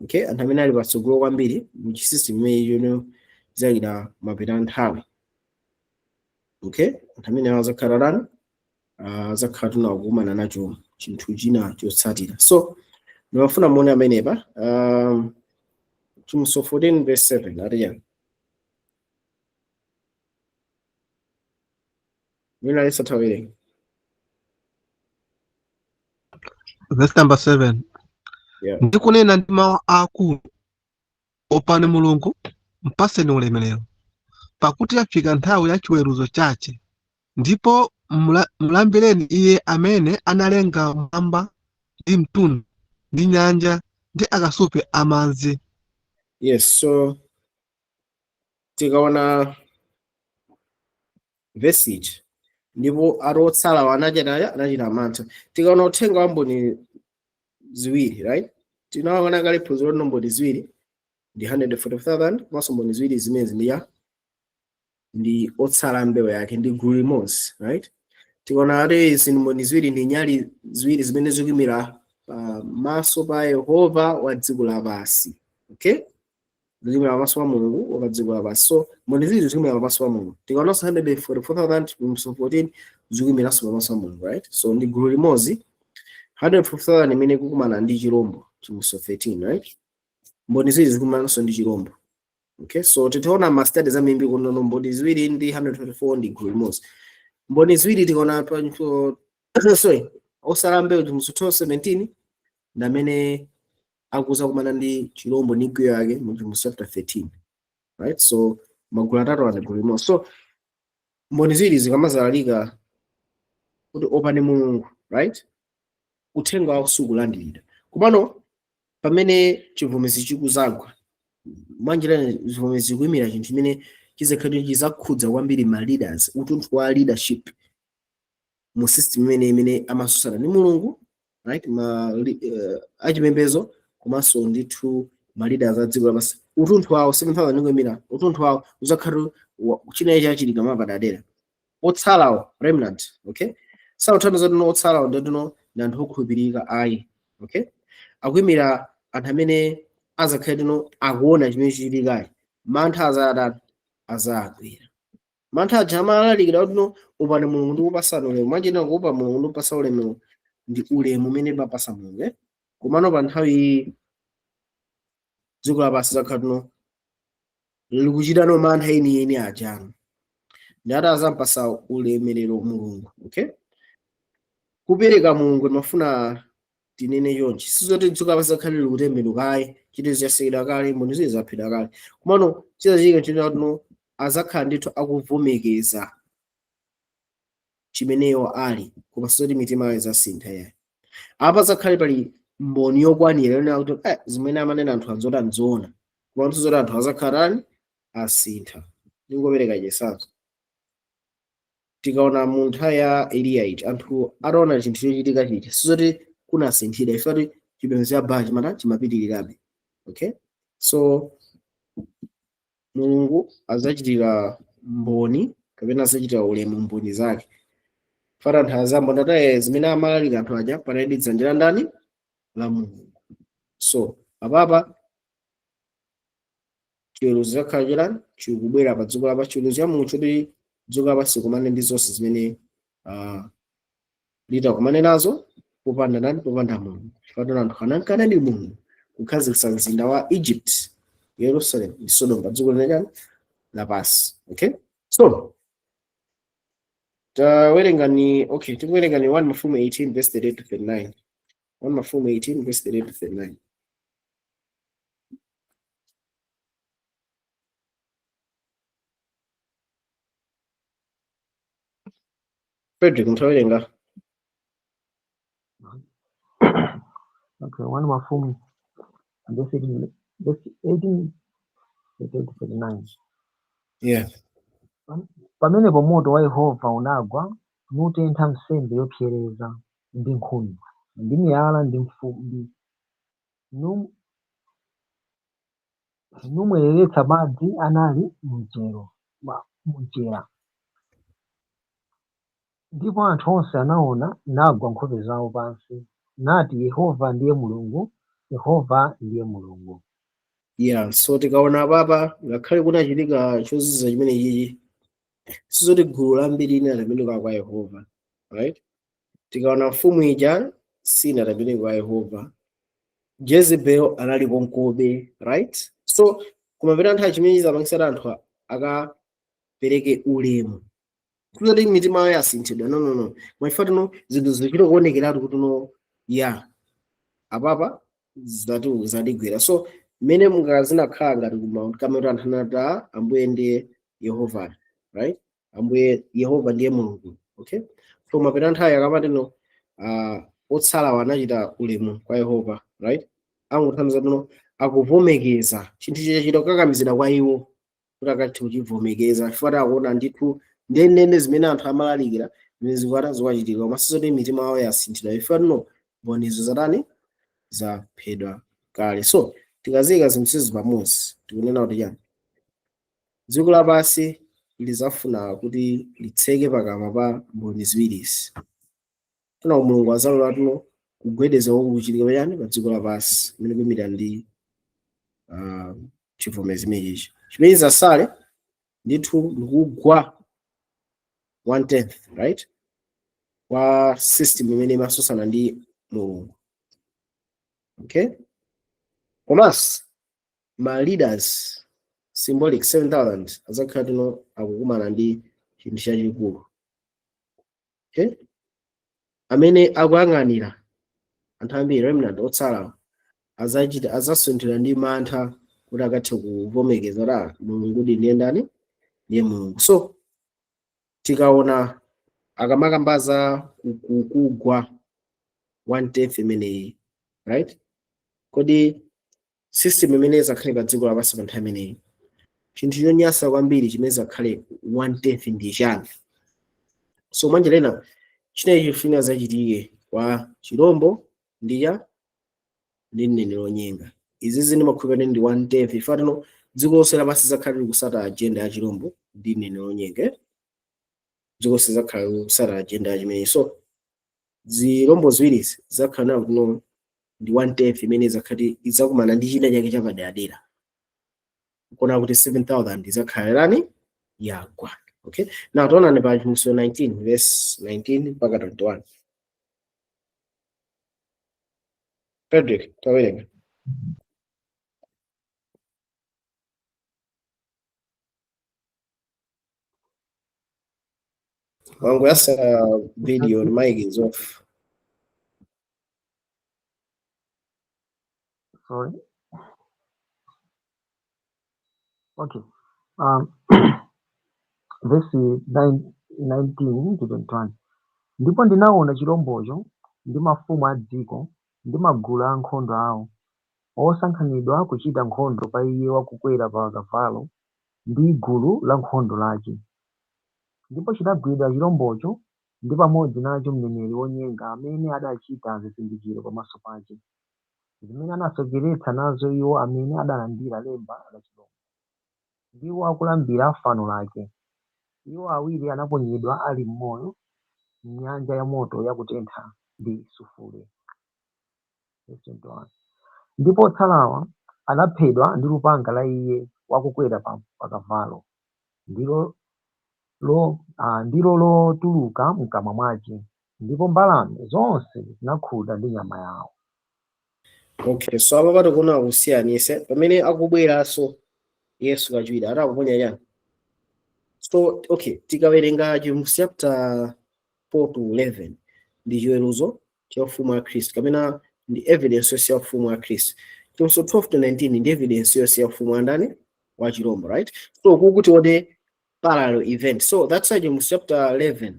A: Okay, anthu amene ali patsogolo kwambiri mu system imeneyi yomwe izalira mapita nthawi. Okay, anthu amene azakhala lani, azakhala tunakumana nacho chinthu china chotsatira. So ndimafuna muone amenepa, Chivumbulutso 14 verse 7 ati chani? Mwina alisathawerenga.
D: Verse number 7.
A: Yeah.
D: Ndikunena ndi mawu akulu, opani Mulungu, mpaseni ulemerero, pakuti yafika nthawi ya chiweruzo chache, ndipo mulambireni iye amene analenga mwamba ndi mtunda ndi nyanja ndi akasupe amadzi.
A: Yes, so tikaona verse ichi, ndipo ati otsala anachita mantha. Tikaona uthenga wa mboni ziwiri, right? Tinaona kale phunziro la mboni ziwiri ndi 144,000, komanso mboni ziwiri zimene ndi ya ndi otsala mbewu yake ndi gulu limodzi, right? Tikaona ati izi ndi mboni ziwiri ndi nyali ziwiri zimene zikuyimira pamaso pa Yehova wa dziko lapansi. Okay, zikuyimira pamaso pa Mulungu wa dziko lapansi. So mboni ziwiri zikuyimira pamaso pa Mulungu. Tikaonanso 144,000 mu 14 zikuyimiranso pamaso pa Mulungu, right? So ndi gulu limodzi, 144,000 imene ikukumana ndi chirombo chivumbulutso 13, right? Mboni ziwiri zikukumananso ndi chirombo. Okay, so titaona ma studies ambiri kuno, mboni ziwiri ndi 124 ndi gulu limodzi. Mboni ziwiri tikaona pa, sorry, osala mbewu chivumbulutso 17 ndi amene akuza kumana ndi chirombo ndi mkwiyo yake mu chivumbulutso chapter 13, right? So magulu atatu ali gulu limodzi. So mboni ziwiri zikamazalalika kuti opani Mulungu, right, uthenga wawo sukulandiridwa. Komano pamene chivomezi chikuzagwa, mwanjira chivomezi chikuyimira chinthu chimene chizakhale chizakhudza kwambiri ma leaders, utunthu wa leadership mu system imene amasusana ndi Mulungu, right? Ma achipembedzo komanso ndithu ma leaders a dziko lapansi, utunthu wawo 7000 ndikuyimira utunthu wawo uzakhala china chachitika mapadadera otsalawo, remnant. Okay, sauthandiza tino otsalawo nditino ndi anthu okhulupirika ayi. Okay, akuyimira anthu amene azakhale tino akuona chimene chichitikayi, mantha azatani, azagwira. Mantha aja amalalikira kuti no upani Mulungu ndi kupasana ulemu. Mwanjira kuopa Mulungu ndi kupasa ulemu ndi ulemu umene timapasa Mulungu, eh? Komano pa nthawi iyi dziko lapansi zakhala tino likuchitano mantha enieni ajano ndi ati azampasa ulemerero Mulungu. Okay, kupereka Mulungu timafuna tinene chonchi, sizoti dziko lapansi zakhale likutembenuka ayi, chitetezo chasekera kale, mboni ziwiri zaphedwa kale. Komano chizachitika chino tino azakhala ndithu akuvomekeza Chimeneyo ali koma sizoti mitima yawo izasintha yayi. Apa zakhale pali mboni yokwanira yonena kuti zimene amanena anthu anzoti anzoona, koma zoti anthu azakhalani asintha. Ndingopereka chitsanzo, tikaona mu nthawi ya Eliya iji, anthu ataona chinthu chochitika chija, sizoti kunasinthidwa, ifati chipembedzo cha Baala chimata chimapitirirabe. Okay, so Mulungu azachitira mboni kapena azachitira ulemu mboni zake. Fata anthu azamba ndataye zimene amalalika anthu aja panali dzanja la ndani? La Mulungu. So apapa chiweruzo chakhala chirani chikubwera pa dziko lapansi, chiweruzo cha Mulungu choti dziko lapansi likumane ndi zonse zimene litakumane nazo popanda ndani? Popanda Mulungu. Chifukwa anthu anankana ndi Mulungu kukhazikitsa mzinda wa Egypt, Yerusalem ndi Sodom pa dziko linachani lapansi. Okay, so tawerengani, okay, tikuwerengani 1 Mafumu 18 verse 38 to 39. 1 Mafumu 18 verse 38 to 39. Frederick, mtawerenga.
C: Okay, 1 Mafumu verse 18, verse 18 38 to 39.
A: Yeah.
C: Pamenepo moto wa Yehova unagwa nutentha nsembe yopsereza ndi nkhuni ndi miyala ndi mfumbi, numwereretsa madzi anali mumchera. Ndipo anthu onse anaona nagwa nkhope zawo pansi, nati, Yehova ndiye Mulungu, Yehova ndiye Mulungu.
A: Yeah, so tikaona apapa ngakhale kunachitika chozizwa chimene chichi, sizoti gulu lambiri linatembenuka kwa Yehova, right? Tikaona mfumu ija sinatembenuka kwa Yehova, Jezebel anali konkobe, right? So kumapita nthawi chimene chizapangisa anthu akapereke ulemu, kuzoti mitima yawo yasinthidwa, no, no, no, mwaifatu no zinthu zichita kuonekeratu kuti no, yeah, apapa zatu zadigwera. So mmene mungazinakhala ngati ku Mount Carmel, anthu anati, "Ah, Ambuye ndiye Yehova," right? Ambuye Yehova ndiye Mulungu. Okay, so mapita nthawi akamati no, otsalawo anachita ulemu kwa Yehova, right? Angothandiza no akuvomekeza chinthu chachita kukakamizidwa kwa iwo kuti akathe kuchivomekeza, chifukwa akuona ndithu ndendende zimene anthu amalalikira zimene zikuata zikuchitika, koma sizoti mitima yawo yasinthidwa, chifukwa no mbonizo zatani? Zaphedwa kale. So tikaziyika zinthuzi pamodzi, tikunena kuti chani? Dziko lapansi lizafuna kuti litseke pakamwa pa mboni ziwirizi. Tuna Mulungu azalola tuno kugwedeza kuchitika pachani? Pa dziko lapansi, imene kuyimira ndi chivomezi chimenechi chimene zasale ndithu ndikugwa 1/10, right, kwa system imene imasusana ndi Mulungu. Okay, komanso ma leaders symbolic 7000 azakhala tino akukumana ndi chinthu chachikulu. Okay, amene akuyang'anira anthu ambiri, remnant otsala, azachita azasunthira ndi mantha kuti akathe kuvomekeza ra Mulungu ndiye ndani? Ndiye Mulungu. So tikaona akamakambaza kugwa 1/10 imeneyi, right, kodi system imene izakhale pa dziko lapansi pa nthawi imeneyi, chinthu chonyansa kwambiri chimene zakhale 1/10 ndi chani? So mwanjira ina chinechi chifuna zachitike kwa chirombo ndi cha ndi mneneri wonyenga. Izi zini makhulupiriro ndi 1/10, ifatu no dziko lonse lapansi zakhala likusata agenda ya chirombo ndi mneneri wonyenga, eh? Dziko lonse zakhala likusata agenda ya chimeneyi. So zirombo ziwirizi zakhala nawo kuno ndi 1/10 imene zakhati idzakumana ndi china chake chapaderadera, kuona kuti 7000 izakhala lani yagwa. Okay, now taonani pa Chivumbulutso 19 verse 19 mpaka 21. Frederick, tawerenga. Wangu yasa video, mic is off.
C: Sorry. Okay. Verse 9, 19 to 21. Ndipo ndinaona chirombocho ndi mafumu a dziko ndi magulu a ankhondo awo, osankhanidwa kuchita nkhondo pa iye wakukwera pa kavalo ndi gulu la nkhondo lake. Ndipo chinagwidwa chirombocho ndi pamodzi nacho mneneri wonyenga amene adachita zizindikiro pamaso pake, zimene anasokeretsa nazo iwo amene adalandira lemba la chirombo, ndiwo akulambira fano lake. Iwo awiri anaponyedwa ali m'moyo m'nyanja ya moto yakutentha ndi sulufule. Verse 21. Ndipo otsalawa anaphedwa ndi lupanga la iye wakukwera pa kavalo, ndilo lotuluka mkamwa mwake, ndipo mbalame zonse zinakhuta ndi nyama yawo.
A: Okay, so apa patikuona kusiyanise pamene akubweranso Yesu kachiwiri atakuponya chani. So okay, tikawerenga Chivumbulutso chapter 4 to 11, ndi chiweruzo cha ufumu wa Khristu kapena ndi evidence yonse ya ufumu wa Khristu. Chivumbulutso 12 to 19 ndi evidence yonse ya ufumu wa ndani? Wa chirombo, right? So kukuti ode parallel event. So that's why Chivumbulutso chapter 11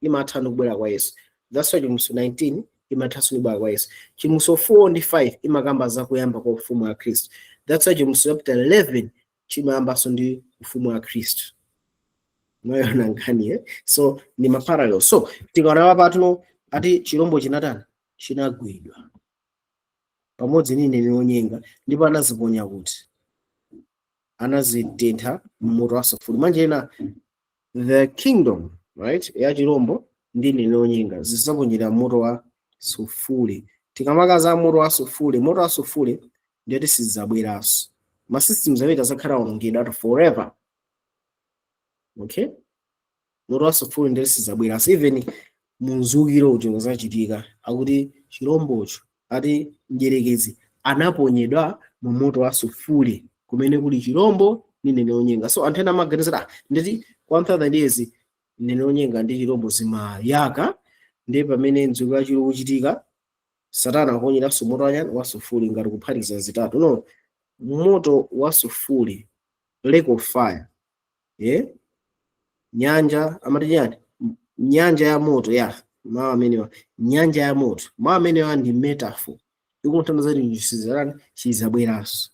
A: imatha ndi kubwera kwa Yesu. That's why Chivumbulutso 19 imathanso ndi kubwera kwa Yesu. Chivumbulutso 4 ndi 5 imakamba za kuyamba kwa ufumu wa Khristu. That's why Chivumbulutso chapter 11 chimayambanso ndi ufumu wa Khristu. Mwayona nkhani, eh? So ndi ma parallel. So tikaona patuno ati chirombo chinatani? Chinagwidwa pamodzi ndi mneneri wonyenga, ndipo anaziponya kuti anazitentha mmoto wa sulfuri. Manje ena the kingdom, right, ya chirombo ndi mneneri wonyenga zidzaponyera moto wa sulfuri. Tikamakaza moto wa sulfuri, moto wa sulfuri ndiyoti sizidzabweranso. Ma systems amene azakhala awonongedwa ati forever. Okay, moto wa sulfuri ndiyoti sizidzabweranso. Even munzukiro uti uzachitika, akuti chirombocho, ati mdierekezi anaponyedwa mu moto wa sulfuri kumene kuli chirombo ndi mneneri wonyenga. So anthu ena amaganizira, "Ah, nditi 1000 years mneneri wonyenga ndi chirombo zimayaka, ndi pamene mdziko lachiro kuchitika, Satana akuponyeranso moto wanyani? Wa sulfuri," ngati kuphatikiza zitatu. No, moto wa sulfuri, lake of fire, yeah? Nyanja amati chani? Nyanja ya moto ya mawu amenewa, nyanja ya moto, mawu amenewa ndi metaphor ikutanthauza kuti chisizalani chizabweranso.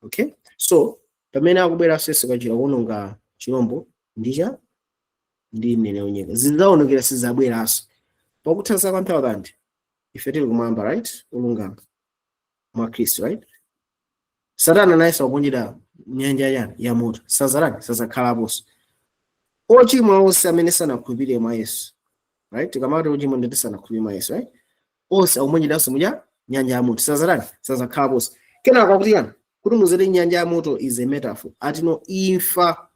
A: Okay, so pamene akubweranso Yesu kachira kuononga chirombo ndicha ndi mneneri wonyenga, zidzaonekera, sizabweranso pakutha zaka 1000. Ife tili kumwamba, right, ulungama mwa Khristu, right? Satana naye sakuponyera nyanja yani? Ya moto. Sazalani? Sazakhalaponso. Ochimwa onse amene sanakhulupirire mwa Yesu, right? Tikamati ochimwa, nditi sanakhulupirire mwa Yesu, right? Onse akuponyeranso muja nyanja ya moto. Sazalani? Sazakhalaponso. Kenako akuti yani? Kuti muzere nyanja ya moto is a metaphor. Atino imfa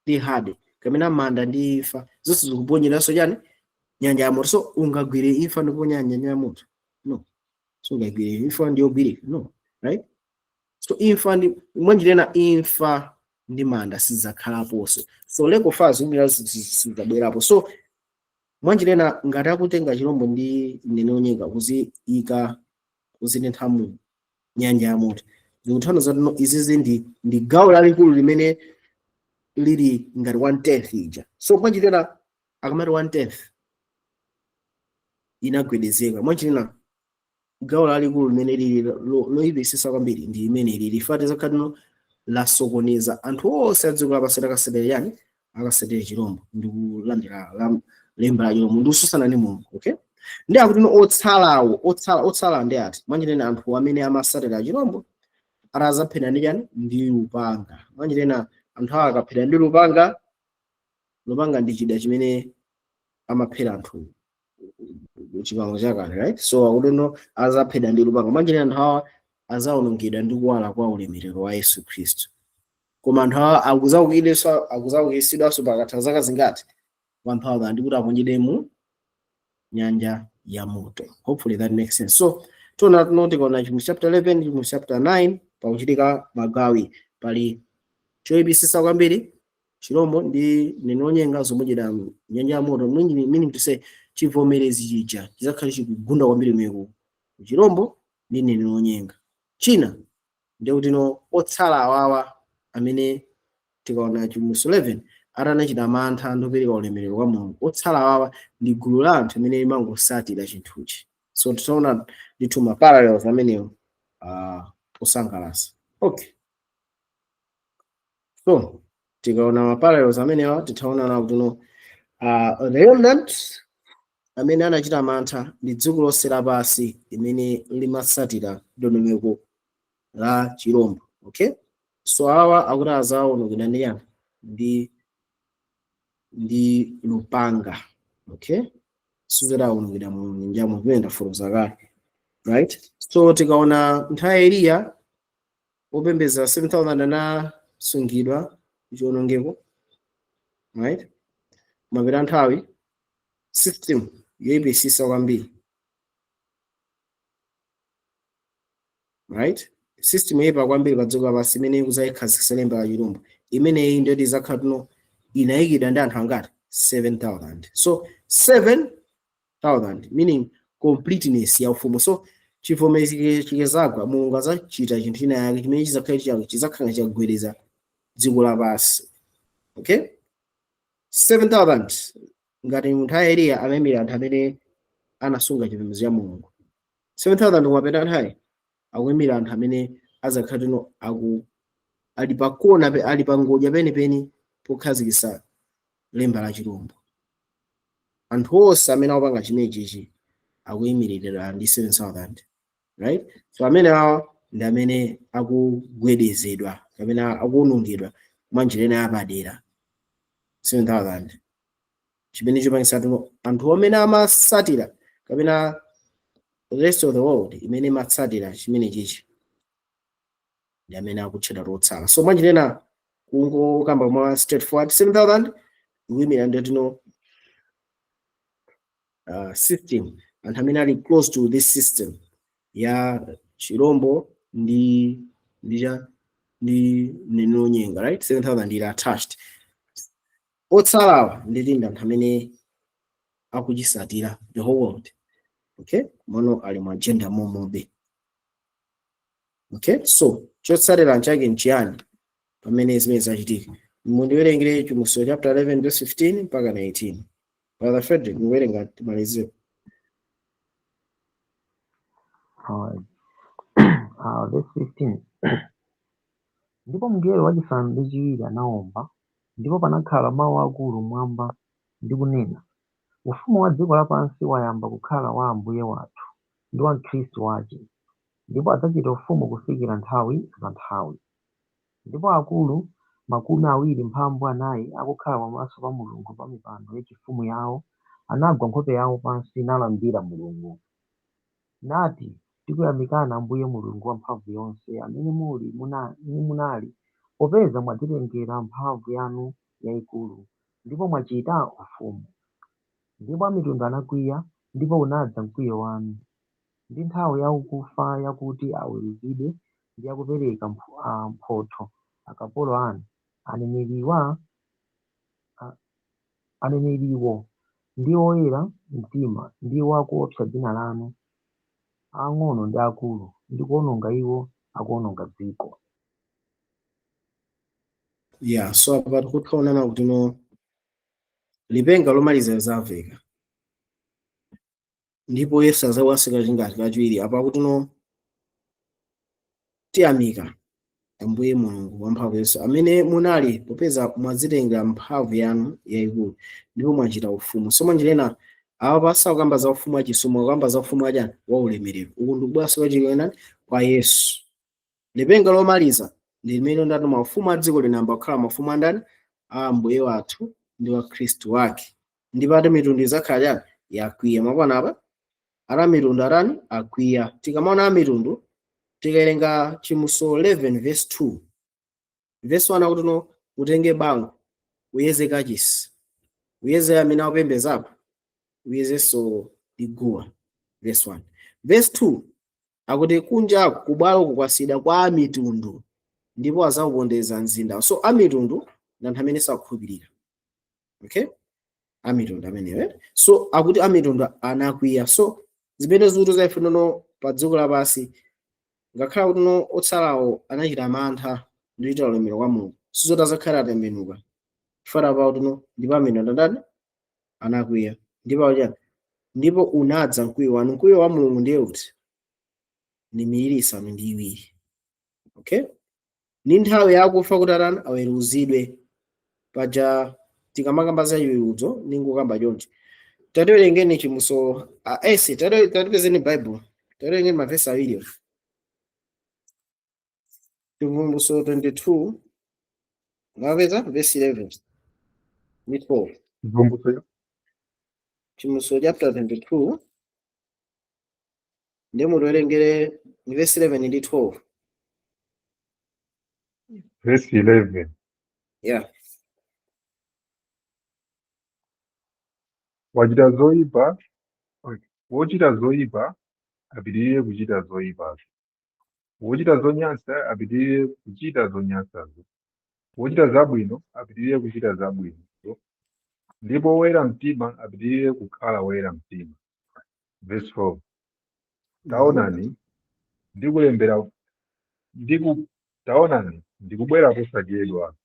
A: ndi hade kapena manda ndi imfa zonse zikuponyeranso chani? Nyanja ya moto. So ungagwire imfa ndikuponya nyanja ya moto? No. So ungagwire imfa ndiyogwirika? No, right? So imfa ndi, mwanjirena, imfa ndi manda sizidzakhalaponso. So lake of fire zikubwera, sizidzabwerapo. So mwanjirena, ngati akutenga chirombo ndi mneneri wonyenga kuziyika, kuzitentha mu nyanja ya moto, zikutanthauza kuti izizi ndi gawo lalikulu limene lili ngati one tenth ija. So mwanjirena, akamati one tenth inagwedezeka, mwanjirena gawo lalikulu limene lili loyipitsitsa kwambiri ndi limene lili fati zakhatino lasokoneza anthu onse a dziko lapansi akasetere yani? Akasetere chirombo ndi kulandira lemba la chirombo ndi kususana ndi Mulungu. Okay, ndi akuti no otsalawo, otsala ndi ati? Mwanjirena anthu amene amasatira chirombo atazaphedwa ndi chani? Ndi lupanga. Mwanjirena anthu awa akaphedwa ndi lupanga, lupanga ndi chida chimene amaphera anthu chipango chakale, right? So akuti no azaphedwa ndi lupanga. Mwanjirena anthu awa azawonongedwa ndi kuwala kwa ulemerero wa Yesu Khristu. Koma anthu awa akuzaukisidwanso pakatha zaka zingati? 1000, ndi kuti aponyedwe mu nyanja ya moto. Hopefully that makes sense. So tiona tuno, tikaona Chivumbulutso chapter 11, Chivumbulutso chapter 9, pakuchitika magawi. Pali choyipitsitsa kwambiri, chirombo ndi mneneri wonyenga zomwe nyanja ya moto, meaning to say chivomerezi chija chizakhale chikugunda kwambiri meko chirombo ndi mneneri wonyenga. China ndikuti no otsala awawa amene tikaona Chivumbulutso 11 Atanachita mantha ndi kupereka ulemerero kwa Mulungu. Otsala awawa ndi gulu la anthu amene limangosatira chinthuchi. So titaona ndithu ma parallels amenewo osangalatsa. Okay, so tikaona ma parallels amenewa, titaona nawo kuti no, remnant amene anachita mantha ndi dziko lonse lapansi limene limatsatira ndondomeko la chirombo. Okay, so awa akuti azawonongedwa ndi yani? Ndi lupanga. Okay, sizoti awonongedwa mu nyanja zimene ndafotokoza kale, right? So tikaona nthawi ya Eliya, opembedza 7000 anasungidwa chiwonongeko, right? Mapita nthawi, system yoyipitsitsa kwambiri, right? System yoyipa kwambiri pa dziko lapansi imene ikuzayikhazikitsa lemba la chirombo imeneyi, ndiyoti izakhala tuno inayikidwa ndi anthu angati? 7000. So 7000 meaning completeness ya ufumu. So chivomezi chikazagwa, Mulungu azachita chinthu china yake chimene chizakhale chake chizakhala chagwedeza dziko lapansi. Okay, 7000 ngati munthu a Eliya amayimira anthu amene anasunga chipembedzo cha Mulungu, 7000 kumapeta nthawi akuyimira anthu amene azakhala tino aku ali pa kona pe, ali pa ngodya penipeni pokhazikitsa lemba la chirombo. Anthu onse amene akupanga chimenechichi akuyimiririra ndi 7000, right? So amene awa ndi amene akugwedezedwa kapena akuwonongedwa mwa njira ina yapadera, 7000, chimene chipangitsa tuno anthu amene amasatira kapena rest of the world imene imatsatira chimene chichi ndi amene akutchedwa otsala. So mwa njira ina, kungokamba mwa straightforward, 7000 ikuyimira ndi tino system, anthu amene ali close to this system ya chirombo ndi cha ndi mneneri wonyenga, right? 7000 ili attached. Otsalawa nditi ndi anthu amene akuchisatira, the whole world. Okay, mono ali mu agenda momobe. Okay, so chotsatira nchake nchiyani pamene zimene zachitika? Mundiwerengere Chivumbulutso chapter 11 verse 15 mpaka 19, Brother Frederick. Muwerenga timalizire.
C: Alright. Verse 15. Ndipo mngelo wachisanu ndi chiwiri anawomba, ndipo panakhala mawu akulu mmwamba ndi kunena, Ufumu wa dziko lapansi wayamba kukhala wa Ambuye wathu ndi wa Khristu wace, ndipo adzachita ufumu kufikira nthawi za nthawi. Ndipo akulu 24 akukhala pamaso pa Mulungu pa mipando yachifumu yawo anagwa nkhope yawo pansi nalambira Mulungu, nati, Tikuyamikani, Ambuye Mulungu Wamphamvuyonse, amene muli, nimunali, popeza mwadzitengera mphamvu yanu yaikulu, ndipo mwachita ufumu. Ndipo amitundu anakwiya, ndipo unadza mkwiyo wanu, ndi nthawi yakufa yakuti aweruzidwe ndi yakupereka mphotho akapolo anu, aneneriwo, ndi oyera mtima, ndi iwo akuopsa dzina lanu, aang'ono ndi akulu, ndi kuwononga iwo akuwononga dziko.
A: Yeah, so apa tikuthaonana kuti no, lipenga lomaliza lizamveka ndipo Yesu azawasika chingati? Kachiwiri. Apa kuti no, tiyamika Ambuye Mulungu wamphamvu yonse, amene munali, popeza mwadzitenga mphamvu yanu yayikulu ndipo mwachita ufumu. So mwanjira ina, awa pasakukamba za ufumu wachisomo, akukamba za ufumu wachani? Wa ulemerero. Uku ndikubweranso kachiwiri kwa Yesu. Lipenga lomaliza ndi limene ndati maufumu a dziko linamba kukhala mafumu andani? A Ambuye wathu ndi wa Khristu wake, ndipo ati mitundu izakhala chani? Yakwiya. Mwakuona apa ata mitundu atani? Akwiya. Tikamaona amitundu, tikawerenga Chivumbulutso 11 verse 2, verse 1, akuti no, utenge bango, uyeze kachisi, uyeze amene akupembezapo, uyezenso liguwa, verse 1. Verse 2 akuti kunjaku kubwalo kukwasida kwa amitundu ndipo azawupondeza mzinda. So amitundu ndi anthu amene sakukhulupirira. Okay, amitundu ameneyo, eh? So akuti amitundu anakwiya. So zimene zikuti zaife nono pa dziko lapansi, ngakhala kuti no, otsalawo anachita mantha ndi kuchita ulemerero kwa Mulungu, sizoti azakhala atembenuka. Chifukwa pa kuti ndipo amene ndani anakwiya. Ndipo chani? Ndipo unadza mkwiyo wanu. Mkwiyo wa Mulungu ndiye uti? Ndi miliri isanu ndi iwiri. Okay? Ndi nthawi yakufa kuti atani aweruzidwe. Paja tikamakamba za chiweruzo ningokamba chonchi. Tatiwerengeni chimuso ese tatipezeni Bible. Tatiwerengeni mavesi awiri. Chivumbulutso 22 mapeza verse 11 ndi 12.
B: Chivumbulutso.
A: Chivumbulutso chapter 22 ndiye mutiwerengere verse 11 ndi 12.
B: Verse 11.
A: Yeah.
B: Wachita zoyipa, okay. Wochita zoyipa apitirire kuchita zoyipazo. Wochita zonyansa apitirire kuchita zonyansazo. Wochita zabwino apitirire kuchita zabwino. Ndipo woyera mtima apitirire kukhala woyera mtima. Verse 12. Taonani, ndikulembera ndiku taonani ndikubwera posachedwa.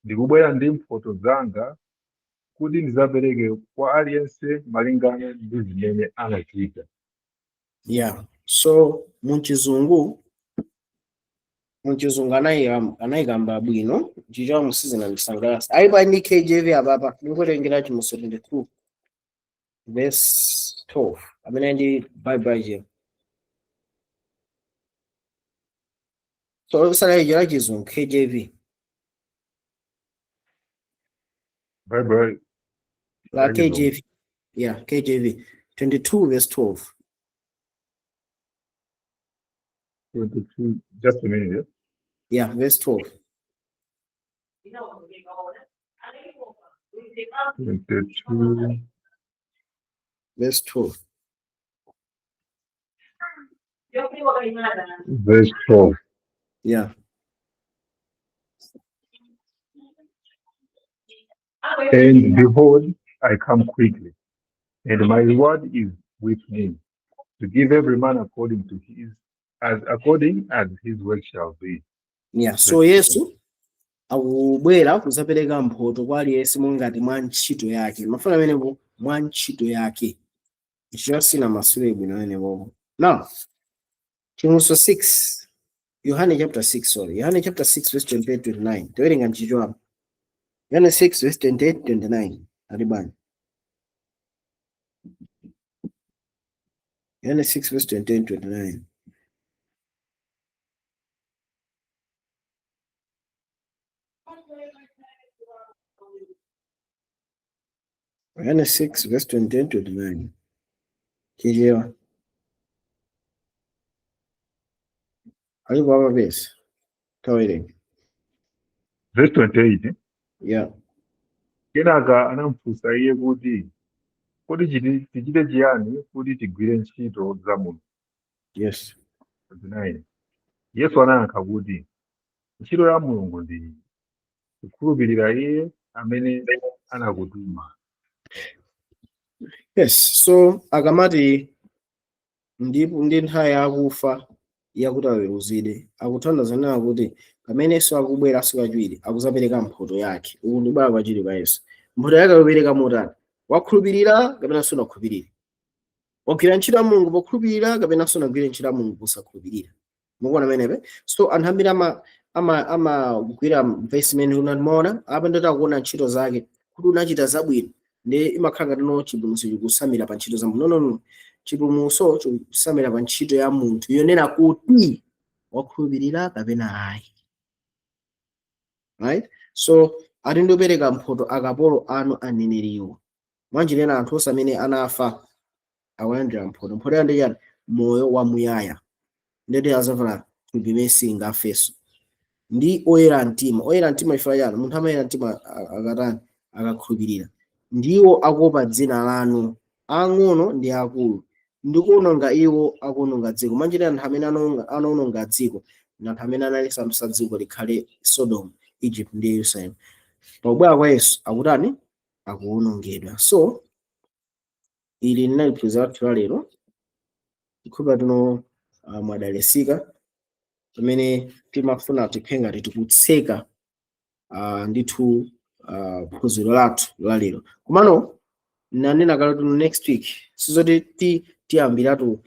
B: Ndikubwera ndi mphotho zanga kuti ndidzapereke kwa aliyense malingana ndi zimene anachita.
A: Yeah. So muchizungu anayikamba bwino chichawa musizinandisangalatsa ayipa ndi KJV apapa ndikuwerengera Chivumbulutso 22 verse 12 amene ndi Bible ije. So osala la chizungu KJV.
B: Bible
A: la
B: la chizungu.
A: KJV. Yeah, KJV 22 verse 12.
B: 22, just a minute. Yeah?
A: Yeah, verse 12.
B: 22
A: Verse 12.
B: Verse 12.
A: Yeah.
B: And behold, I come quickly, and my reward is with me, to give every man according to his as according as his work shall be.
A: Yeah. So Yesu akubwera kuzapereka mphoto kwa aliyense mongati mwa ntchito yake. Mafuna amenepo mwa ntchito yake. Icho sina masule bwino amenepo. Now, Chivumbulutso 6, Yohane chapter 6, sorry. Yohane chapter 6 verse 28 29. Tawerenga mchicho apo. Yohane 6 verse 28 29. Ali bwana. Yohane 6 verse 28 29. Yohane 6 verse 28 29. Chichewa. Alipo apa pesa. Tawerenga.
B: Verse 28.
A: Yeah.
B: Kenaka anamufunsa iye kuti, kodi tichite chiyani kuti tigwire ntchito za Mulungu?
A: Yes.
B: 29. Yesu anayankha kuti, ntchito ya Mulungu ndi iyi, kukhulupirira iye amene anakutuma.
A: Yes. So akamati ndipo ndi nthawi yakufa yakuti aweruzidwe, akutanthauza nena kuti pamene Yesu akubwera kachiwiri akuzapereka mphoto yake. Uku ndi kubwera kwachiwiri kwa Yesu. Mphoto yake akupereka motani? Wakhulupirira kapena sunakhulupirire? Wagwira ntchito ya Mulungu pokhulupirira kapena sunagwire ntchito ya Mulungu posakhulupirira? Mukuona pamenepe? So anthu ambiri amagwira verse imene unatimaona apa ndoti akuona ntchito zake kuti unachita zabwino, ndi imakhala ngati no chipulumutso chikusamira pa ntchito za munthu. No, no, no. Chipulumutso chikusamira pa ntchito ya munthu yonena kuti wakhulupirira kapena ayi. Right? So ati ndiopereka mphoto akapolo anu aneneriwo. Mwanjira ina anthu onse amene anafa akulandira mphoto. Mphoto yawo ndi chani? Moyo wamuyaya. Ndeti azavala thupi limene singafenso. Ndi oyera mtima. Oyera mtima chifukwa chani? Munthu amayera mtima akatani? Akakhulupirira. Ndiwo akuopa dzina lanu, ang'ono ndi akulu, ndikuwononga iwo akuwononga dziko. Mwanjira anthu amene anawononga dziko ndi anthu amene analisandutsa dziko likhale Sodom, Egypt ndi Yerusalemu. Pakubwera kwa Yesu akutani? Akuwonongedwa. So ili linali phunziro lathu la lero. Ndikhulupirira tuno mwadalitsika pamene timafuna tikhe ngati tikutseka ndithu phunziro lathu lalero. Komano nanena kale kuti next week sizoti tiyambiratu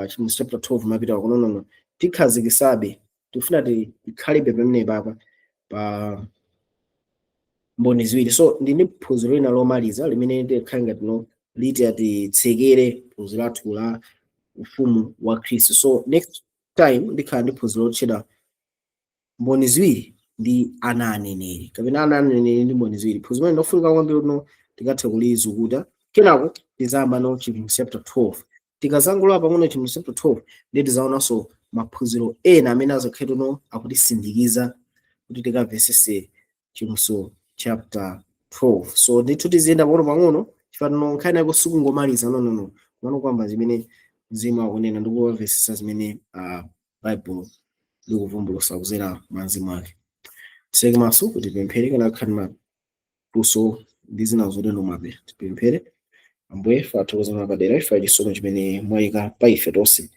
A: Chivumbulutso chapter 12 mapita kuno, no, tikhazikisabe. Tifuna tikhalibe pamene papa pa mboni ziwiri. So ndini phunziro lina lomaliza limene tikhale ngati no liti atitsekere phunziro lathu la ufumu wa Khristu. So next time ndikhala ndi phunziro lotchedwa "Mboni ziwiri ndi ana aneneri" kapena "Ana aneneri ndi mboni ziwiri". Phunziro limene lofunika kwambiri kuno tikathe kulizukuta. Kenako tizayamba no Chivumbulutso chapter 12. Tikazangula pang'ono Chivumbulutso chapter 12, ndi tizaonanso maphunziro ena amene azakhale no akutisindikiza kuti tikamvesese Chivumbulutso chapter 12. So ndithu tiziyenda pang'ono pang'ono, chifukwa no nkhani yako sikungomaliza, no, kumano kwamba zimene Mzimu akunena ndi kumvesesa zimene Bible likuvumbulutsa kudzera mwa Mzimu ake. Tiseke maso kuti tipemphere kana khani mafunso ndi zina zotero mape tipemphere. Ambuye, ife athokoza mapadera ife chisomo chimene mwayika pa ife tonse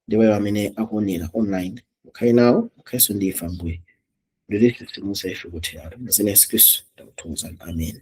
A: ndi pa iwo amene akuonera online. Mukhale nawo, mukhalenso ndi ife, Ambuye. Ndilithe simusa ife kuthera mzina Yesu Khristu takuthokozani, amen.